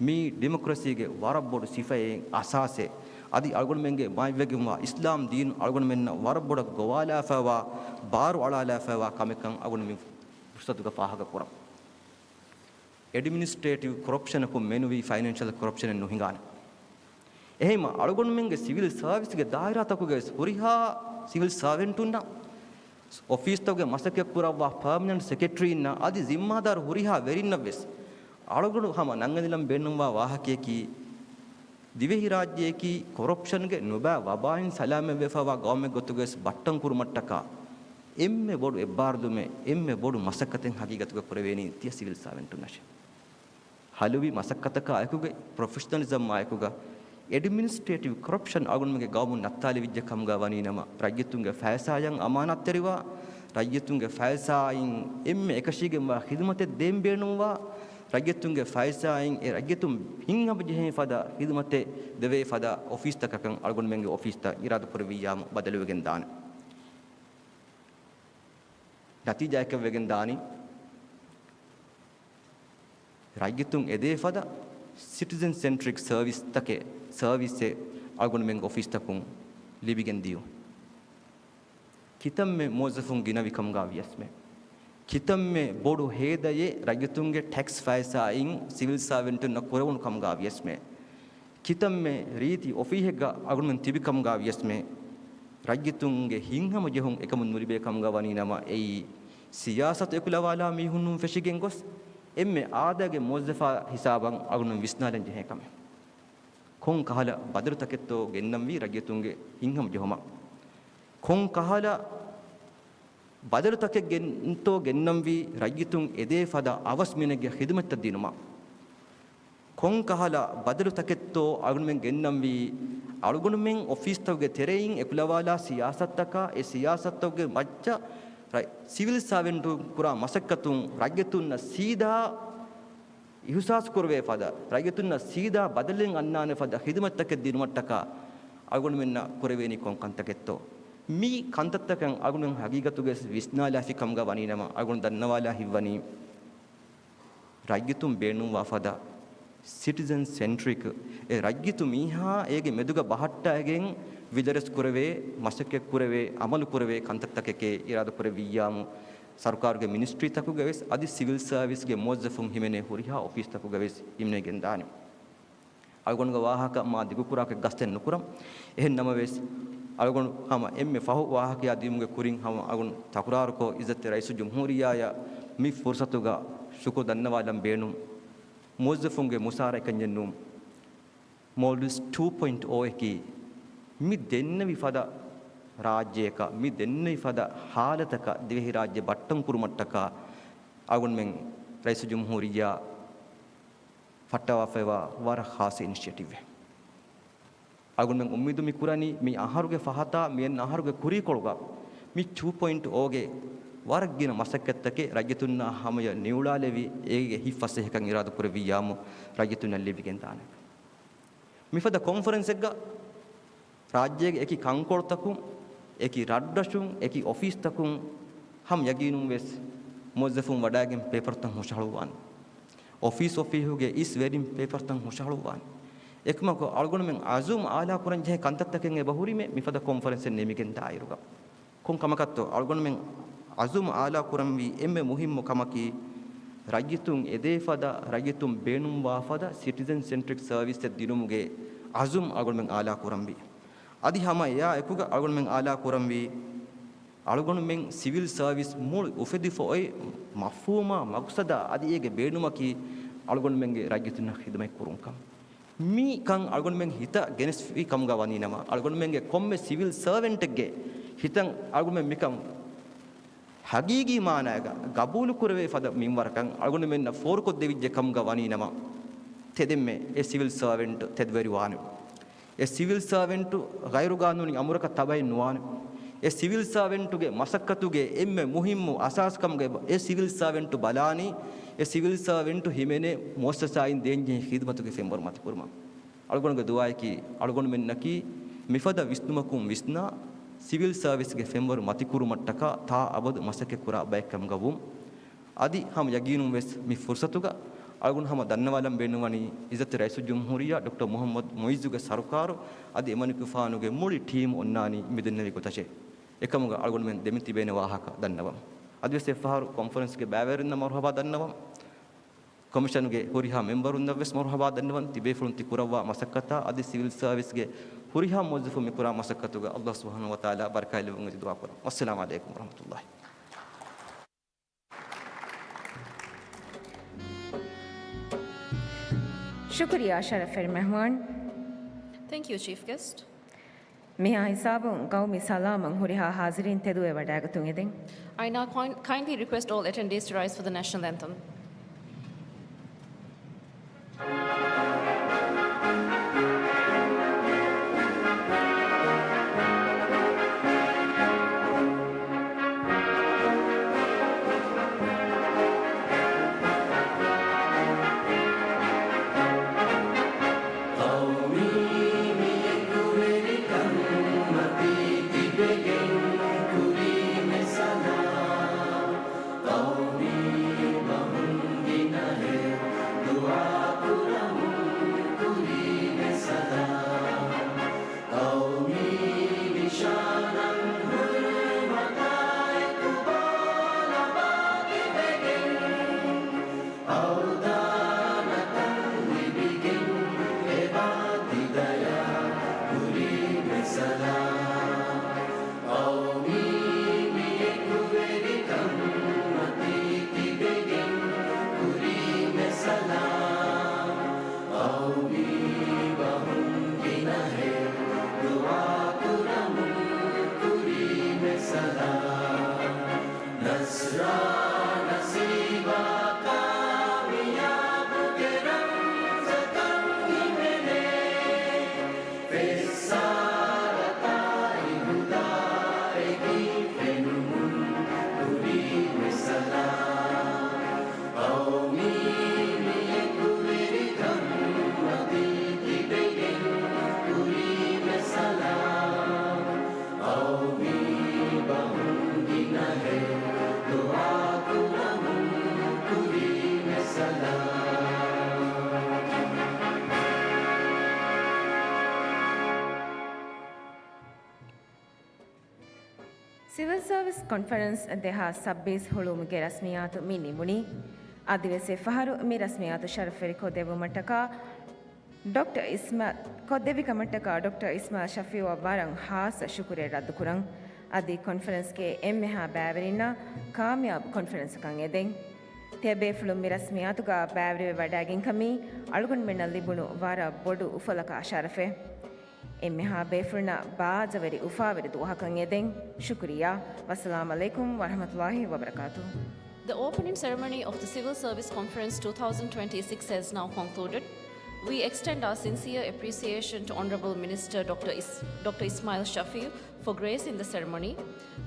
މީ ޑިމޮކްރަސީގެ ވަރަށް ބޮޑު ސިފައެއް، އަސާސެއް. އަދި އަޅުގަނޑުމެންގެ މާތްވެގެންވާ އިސްލާމް ދީނު އަޅުގަނޑުމެންނަށް ވަރަށް ބޮޑަށް ގޮވާލާފައިވާ، ބާރު އަޅާލާފައިވާ ކަމެއްކަން އަޅުގަނޑު މި ފުރުސަތުގަ ފާހަގަކުރަން. އެޑްމިނިސްޓްރޭޓިވް ކޮރަޕްޝަނަކުން މެނުވީ ފައިނޭންޝަލް ކޮރަޕްޝަނެއް ނުހިނގާނެ. އެހެންމަ އަޅުގަނޑުމެންގެ ސިވިލް ސާވިސްގެ ދާއިރާތަކުގެ ވެސް ހުރިހާ ސިވިލް ސާވެންޓުންނަށް އޮފީސްތަކުގެ މަސައްކަތް ކުރައްވާ ޕާމަނެންޓް ސެކްރެޓަރީންނަށް އަދި ޒިންމާދާރު ހުރިހާ ވެރިންނަށް ވެސް އަޅުގަނޑު ހަމަ ނަންގަނެލަން ބޭނުންވާ ވާހަކަޔަކީ، ދިވެހިރާއްޖެއަކީ ކޮރަޕްޝަންގެ ނުބައި ވަބާއިން ސަލާމަތްވެފައިވާ ގައުމެއް ގޮތުގަވެސް ބައްޓަން ކުރުމަށްޓަކާ އެންމެ ބޮޑު އެއްބާރުލުމެއް، އެންމެ ބޮޑު މަސައްކަތެއް ހަގީގަތުގަ ކުރެވޭނީ ތިޔަ ސިވިލް ސާވެންޓުންނަށޭ. ހަލުވި މަސައްކަތަކާ އެކުގައި، ޕްރޮފެޝަނަލިޒަމްއާ އެކުގަ، އެޑްމިނިސްޓްރޭޓިވް ކޮރަޕްޝަން އަޅުގަނޑުމެންގެ ގައުމުން ނައްތާލެވިއްޖެ ކަމުގަ ވަނީ ނަމަ، ރައްޔިތުންގެ ފައިސާއަށް އަމާނާތްތެރިވާ، ރައްޔިތުންގެ ފައިސާއިން އެންމެ އެކަށީގެންވާ ޚިދުމަތެއް ދޭން ބޭނުންވާ، ރައްޔިތުންގެ ފައިސާއިން އެ ރައްޔިތުން ހިތްހަމަޖެހޭ ފަދަ ޚިދުމަތެއް ދެވޭ ފަދަ އޮފީސްތަކަކަށް އަޅުގަނޑުމެންގެ އޮފީސްތައް އިރާދަކުރެއްވިއްޔާމު ބަދަލުވެގެން ދާނެ. ނަތީޖާއަކަށް ވެގެން ދާނީ، ރައްޔިތުން އެދޭ ފަދަ ސިޓިޒަން ސެންޓްރިކް ސަރވިސްތަކެއް، ސަރވިސްއެއް އަޅުގަނޑުމެންގެ އޮފީސްތަކުން ލިބިގެން ދިޔުން. ކިތަންމެ މުވައްޒަފުން ގިނަވި ކަމުގަ ވިޔަސްމެ، ކިތަންމެ ބޮޑު ހޭދައެއް ރައްޔިތުންގެ ޓެކްސް ފައިސާއިން ސިވިލް ސާވެންޓުންނަށް ކުރެވުނު ކަމުގަ ވިޔަސްމެ، ކިތަންމެ ރީތި އޮފީހެއްގަ އަޅުގަނޑު ތިބި ކަމުގަ ވިޔަސްމެ، ރައްޔިތުންގެ ހިތްހަމަޖެހުން އެކަމުން ނުލިބޭ ކަމުގަ ވަނީ ނަމަ، އެއީ ސިޔާސަތު އެކުލަވާލާ މީހުންނުން ފެށިގެން ގޮސް، އެންމެ އާދައިގެ މުވައްޒަފާ ހިސާބަށް އަޅުގަނޑު ވިސްނާލަން ޖެހޭ ކަމެއް. ކޮން ކަހަލަ ބަދަލުތަކެއްތޯ ގެންނަންވީ ރައްޔިތުންގެ ހިތްހަމަޖެހުމަށް؟ ކޮން ކަހަލަ ބަދަލުތަކެއް ގެންތޯ ގެންނަންވީ ރައްޔިތުން އެދޭ ފަދަ އަވަސް މީނެއްގެ ޚިދުމަތްތައް ދިނުމަށް؟ ކޮން ކަހަލަ ބަދަލުތަކެއްތޯ އަޅުގަނޑުމެން ގެންނަންވީ އަޅުގަނޑުމެން އޮފީސްތަކުގެ ތެރެއިން އެކުލަވާލާ ސިޔާސަތުތަކާ، އެ ސިޔާސަތުތަކުގެ މައްޗަށް ރަ-، ސިވިލް ސާވެންޓުން ކުރާ މަސައްކަތުން ރައްޔިތުންނަށް ސީދާ އިހުސާސް ކުރެވޭ ފަދަ، ރައްޔިތުންނަށް ސީދާ ބަދަލެއް އަންނާނެ ފަދަ ޚިދުމަތްތަކެއް ދިނުމަށްޓަކާ އަޅުގަނޑުމެންނަށް ކުރެވޭނީ ކޮން ކަންތަކެއްތޯ؟ މި ކަންތައްތަކަށް އަޅުގަނޑުމެން ހަގީގަތުގައި ވިސްނާލާފި ކަމުގަ ވަނީ ނަމަ، އަޅުގަނޑު ދަންނަވާލާ ހިތްވަނީ، ރައްޔިތުން ބޭނުންވާ ފަދަ ސިޓިޒަން ސެންޓްރިކް، އެ ރައްޔިތު މީހާ އޭގެ މެދުގަ ބަހައްޓައިގެން ވިދަރެސް ކުރެވޭ، މަސައްކަތް ކުރެވޭ، އަމަލު ކުރެވޭ ކަންތައްތަކެކޭ އިރާދަ ކުރެއްވިއްޔާމު، ސަރުކާރުގެ މިނިސްޓްރީތަކުގަވެސް އަދި ސިވިލް ސާވިސްގެ މުވައްޒަފުން ހިމެނޭ ހުރިހާ އޮފީސްތަކުގަވެސް ހިމެނިގެންދާނެ. އަޅުގަނޑުގެ ވާހަކަ މާ ދިގުކުރާކަށް ގަސްތެއް ނުކުރަން. އެހެން ނަމަވެސް، އަޅުގަނޑު ހަމަ އެންމެ ފަހު ވާހަކަޔާ ދިޔުމުގެ ކުރިން ހަމަ އަޅުގަނޑު ތަކުރާރުކޮށް، އިއްޒަތްތެރި ރައީސުލްޖުމްހޫރިއްޔާއަށް މި ފުރުސަތުގަ ޝުކުރު ދަންނަވާލަން ބޭނުން. މުވައްޒަފުންގެ މުސާރައެއް ކަންޏެއް ނޫން. މޯލްޑިވްސް ޓޫ ޕޮއިންޓް އޯ އަކީ މި ދެންނެވި ފަދަ ރާއްޖެއަކަށް، މި ދެންނެވި ފަދަ ހާލަތަކަށް ދިވެހިރާއްޖެ ބައްޓަން ކުރުމަށްޓަކާ އަޅުގަނޑުމެން ރައީސުލްޖުމްހޫރިއްޔާ ފައްޓަވާފައިވާ ވަރަށް ޚާއްޞަ އިނިޝިއޭޓިވެއް. އަޅުގަނޑުމެން އުއްމީދު މި ކުރަނީ މި އަހަރުގެ ފަހަތާ މިއަންނަ އަހަރުގެ ކުރީކޮޅުގަ މި ޓޫ ޕޮއިންޓް އޯގެ ވަރަށް ގިނަ މަސައްކަތްތަކެއް ރައްޔިތުންނާ ހަމަޔަށް ނިއުޅާލެވި، އޭގެ ހިތް ފަސޭހަކަން އިރާދަކުރެއްވިއްޔާމު ރައްޔިތުންނަށް ލިބިގެންދާނެ. މިފަދަ ކޮންފަރެންސެއްގަ ރާއްޖޭގެ އެކި ކަންކޮޅުތަކުން، އެކި ރަށްރަށުން، އެކި އޮފީސްތަކުން ހަމަ ޔަގީނުން ވެސް މުވައްޒަފުން ވަޑައިގެން ޕޭޕަރުތައް ހުށަހަޅުއްވާނެ. އޮފީސް އޮފީހުގެ އިސް ވެރިން ޕޭޕަރުތައް ހުށަހަޅުއްވާނެ. އެކަމަކު އަޅުގަނޑުމެން އަޒުމް އާލާކުރަން ޖެހޭ ކަންތައްތަކެއް އެބަހުރީމޭ މިފަދަ ކޮންފަރެންސެއް ނިމިގެން ދާއިރުގަ. ކޮން ކަމަކަށްތޯ އަޅުގަނޑުމެން އަޒުމް އާލާކުރަންވީ އެންމެ މުހިއްމު ކަމަކީ، ރައްޔިތުން އެދޭފަދަ، ރައްޔިތުން ބޭނުންވާފަދަ ސިޓިޒަން ސެންޓްރިކް ސަރވިސްއެއް ދިނުމުގެ އަޒުމް އަޅުގަނޑުމެން އާލާކުރަންވީ. އަދި ހަމަ އެއާ އެކުގަ އަޅުގަނޑުމެން އާލާކުރަންވީ، އަޅުގަނޑުމެން ސިވިލް ސަރވިސް މުޅި އުފެދިފަ އޮތް މަފްހޫމާ މަގުސަދާ އަދި އޭގެ ބޭނުމަކީ އަޅުގަނޑުމެންގެ ރައްޔިތުންނަށް ޚިދުމަތް ކުރުންކަން. މިކަން އަޅުގަނޑުމެން ހިތަށް ގެނެސްފި ކަމުގަ ވަނީނަމަ، އަޅުގަނޑުމެންގެ ކޮންމެ ސިވިލް ސަރވެންޓެއްގެ ހިތަށް އަޅުގަނޑުމެން މިކަން ހަގީގީ މާނައިގަ ގަބޫލުކުރެވޭ ފަދަ މިންވަރަކަށް އަޅުގަނޑުމެންނަށް ފޯރުކޮށްދެވިއްޖެ ކަމުގަ ވަނީނަމަ، ތެދެންމެ އެ ސިވިލް ސަރވެންޓު ތެދުވެރިވާނެ. އެ ސިވިލް ސަރވެންޓު ޣައިރުގާނޫނީ އަމުރަކަށް ތަބައެއް ނުވާނެ. އެ ސިވިލް ސަރވެންޓުގެ މަސައްކަތުގެ އެންމެ މުހިއްމު އަސާސް ކަމުގަ އެ ސިވިލް ސަރވެންޓު ބަލާނީ، އެ ސިވިލް ސަރވެންޓު ހިމެނޭ މުއައްސަސާއިން ދޭންޖެހޭ ޚިދުމަތުގެ ފެންވަރު މަތިކުރުމަށް. އަޅުގަނޑުގެ ދުޢާއަކީ، އަޅުގަނޑުމެންނަކީ މިފަދަ ވިސްނުމަކުން ވިސްނާ، ސިވިލް ސަރވިސްގެ ފެންވަރު މަތިކުރުމަށްޓަކާ ތާ އަބަދު މަސައްކަތްކުރާ ބައެއްކަމުގަ ވުން. އަދި ހަމަ ޔަގީނުން ވެސް މި ފުރުސަތުގަ އަޅުގަނޑު ހަމަ ދަންނަވާލަން ބޭނުންވަނީ، އިއްޒަތްތެރި ރައީސުލްޖުމްހޫރިއްޔާ ޑޮކްޓަރ މުޙައްމަދު މުޢިއްޒުގެ ސަރުކާރު އަދި އެމަނިކުފާނުގެ މުޅި ޓީމް އޮންނާނީ މިދެންނެވި ގޮތަށޭ. އެކަމުގަ އަޅުގަނޑުމެން ދެމިތިބޭނެ ވާހަކަ ދަންނަވަމު. އަދިވެސް އެއްފަހަރު ކޮންފަރެންސްގެ ބައިވެރިންނަށް މަރުޙަބާ ދަންނަވަމު. ކޮމިޝަނުގެ ހުރިހާ މެމްބަރުންނަށްވެސް މަރުޙަބާ ދަންނަވަން، ތިބޭފުޅުން ތި ކުރައްވާ މަސައްކަތާ އަދި ސިވިލް ސަރވިސްގެ ހުރިހާ މުވައްޒަފުން މި ކުރާ މަސައްކަތުގަ ﷲ ސުބްޙާނަހޫ ވަތަޢާލާ ބަރަކާތް ލެއްވުން އެދި ދުޢާ ކުރަން. ވައްސަލާމް ޢަލައިކުމް ވަރަޙްމަތުﷲ. ޝުކުރިއްޔާ ޝަރަފްވެރި މެހްމާން. Thank you, Chief Guest. މިހާ ހިސާބުން ގައުމީ ސަލާމަތް ހުރިހާ ޙާޟިރީން ތެދުވެ ވަޑައިގަތުން އެދެން. I now kind-, kindly request all attendees to rise for the national anthem. ޤައުމީ މި އެކުވެރިކަން މަތީ ތިބެގެން ކުރީމެ ސަލާމް. ޤައުމީ ބަހުން ގިނަހެއް ދުޢާ ކުރަމުން ކުރީމެ ސަލާމް. ޤައުމީ ނިޝާނަން ހުރުމަތާ އެކު ބޯލަބާ ތިބެގެން، އަވްދާނަތަން ލިބިގެން އެބާ ތި ދަޔާ ކުރީމެ ސަލާމް. ޤައުމީ މި އެކުވެރިކަން މަތީ ތިބެގެން ކުރީމެ ސަލާމް. ޤައުމީ ބަހުން ގިނަހެއް ދުޢާ ކުރަމުން ކުރީމެ ސަލާމް. ނަޞްރާ ނަސީބާ ކާމިޔާބުގެ ރަމްޒަކަށް ހިމެނޭ. ފެއްސާރަތާއި ހުދާއެކީ ފެނުމުން ކުރީމެ ސަލާމް. ޤައުމީ މި އެކުވެރިކަން މަތީ ތިބެގެން ކުރީމެ ސަލާމް. ޤައުމީ ބަހުން ގިނަހެއް ދުޢާ ކުރަމުން ކުރީމެ ސަލާމް. ސިވިލް ސަރވިސް ކޮންފަރެންސް ދެހާސް ސައްބީސް ހުޅުވުމުގެ ރަސްމިއްޔާތު މި ނިމުނީ. އަދިވެސް އެއްފަހަރު މި ރަސްމިއްޔާތު ޝަރަފްވެރި ކޮށްދެއްވުމަށްޓަކާ ޑޮކްޓަރ އިސްމާ-، ކޮށްދެއްވި ކަމަށްޓަކާ ޑޮކްޓަރ އިސްމާއިލް ޝަފީއުއަށް ވަރަށް ޚާއްޞަ ޝުކުރެއް ރައްދުކުރަން. އަދި ކޮންފަރެންސްގެ އެންމެހާ ބައިވެރިންނަށް ކާމިޔާބު ކޮންފަރެންސަކަށް އެދެން. ތިޔަބޭފުޅުން މި ރަސްމިއްޔާތުގަ ބައިވެރިވެ ވަޑައިގެންކަމީ އަޅުގަނޑުމެންނަށް ލިބުނު ވަރަށް ބޮޑު އުފަލަކާ ޝަރަފެއް. އެންމެހާ ބޭފުޅުންނަށް ބާއްޖަވެރި އުފާވެރި ދުވަހަކަށް އެދެން. ޝުކުރިއްޔާ. ވައްސަލާމް ޢަލައިކުމް ވަރަޙްމަތުﷲި ވަބަރަކާތުހު. The opening ceremony of the Civil Service Conference two thousand twenty-six has now concluded. We extend our sincere appreciation to Honorable Minister Doctor Is-, Doctor Ismail Shafiew for gracing the ceremony.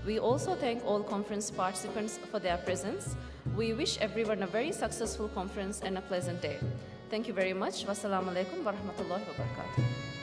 We also thank all conference participants for their presence. We wish everyone a very successful conference and a pleasant day. Thank you very much. Wassalamu alaikum warahmatullahi wabarakatuh.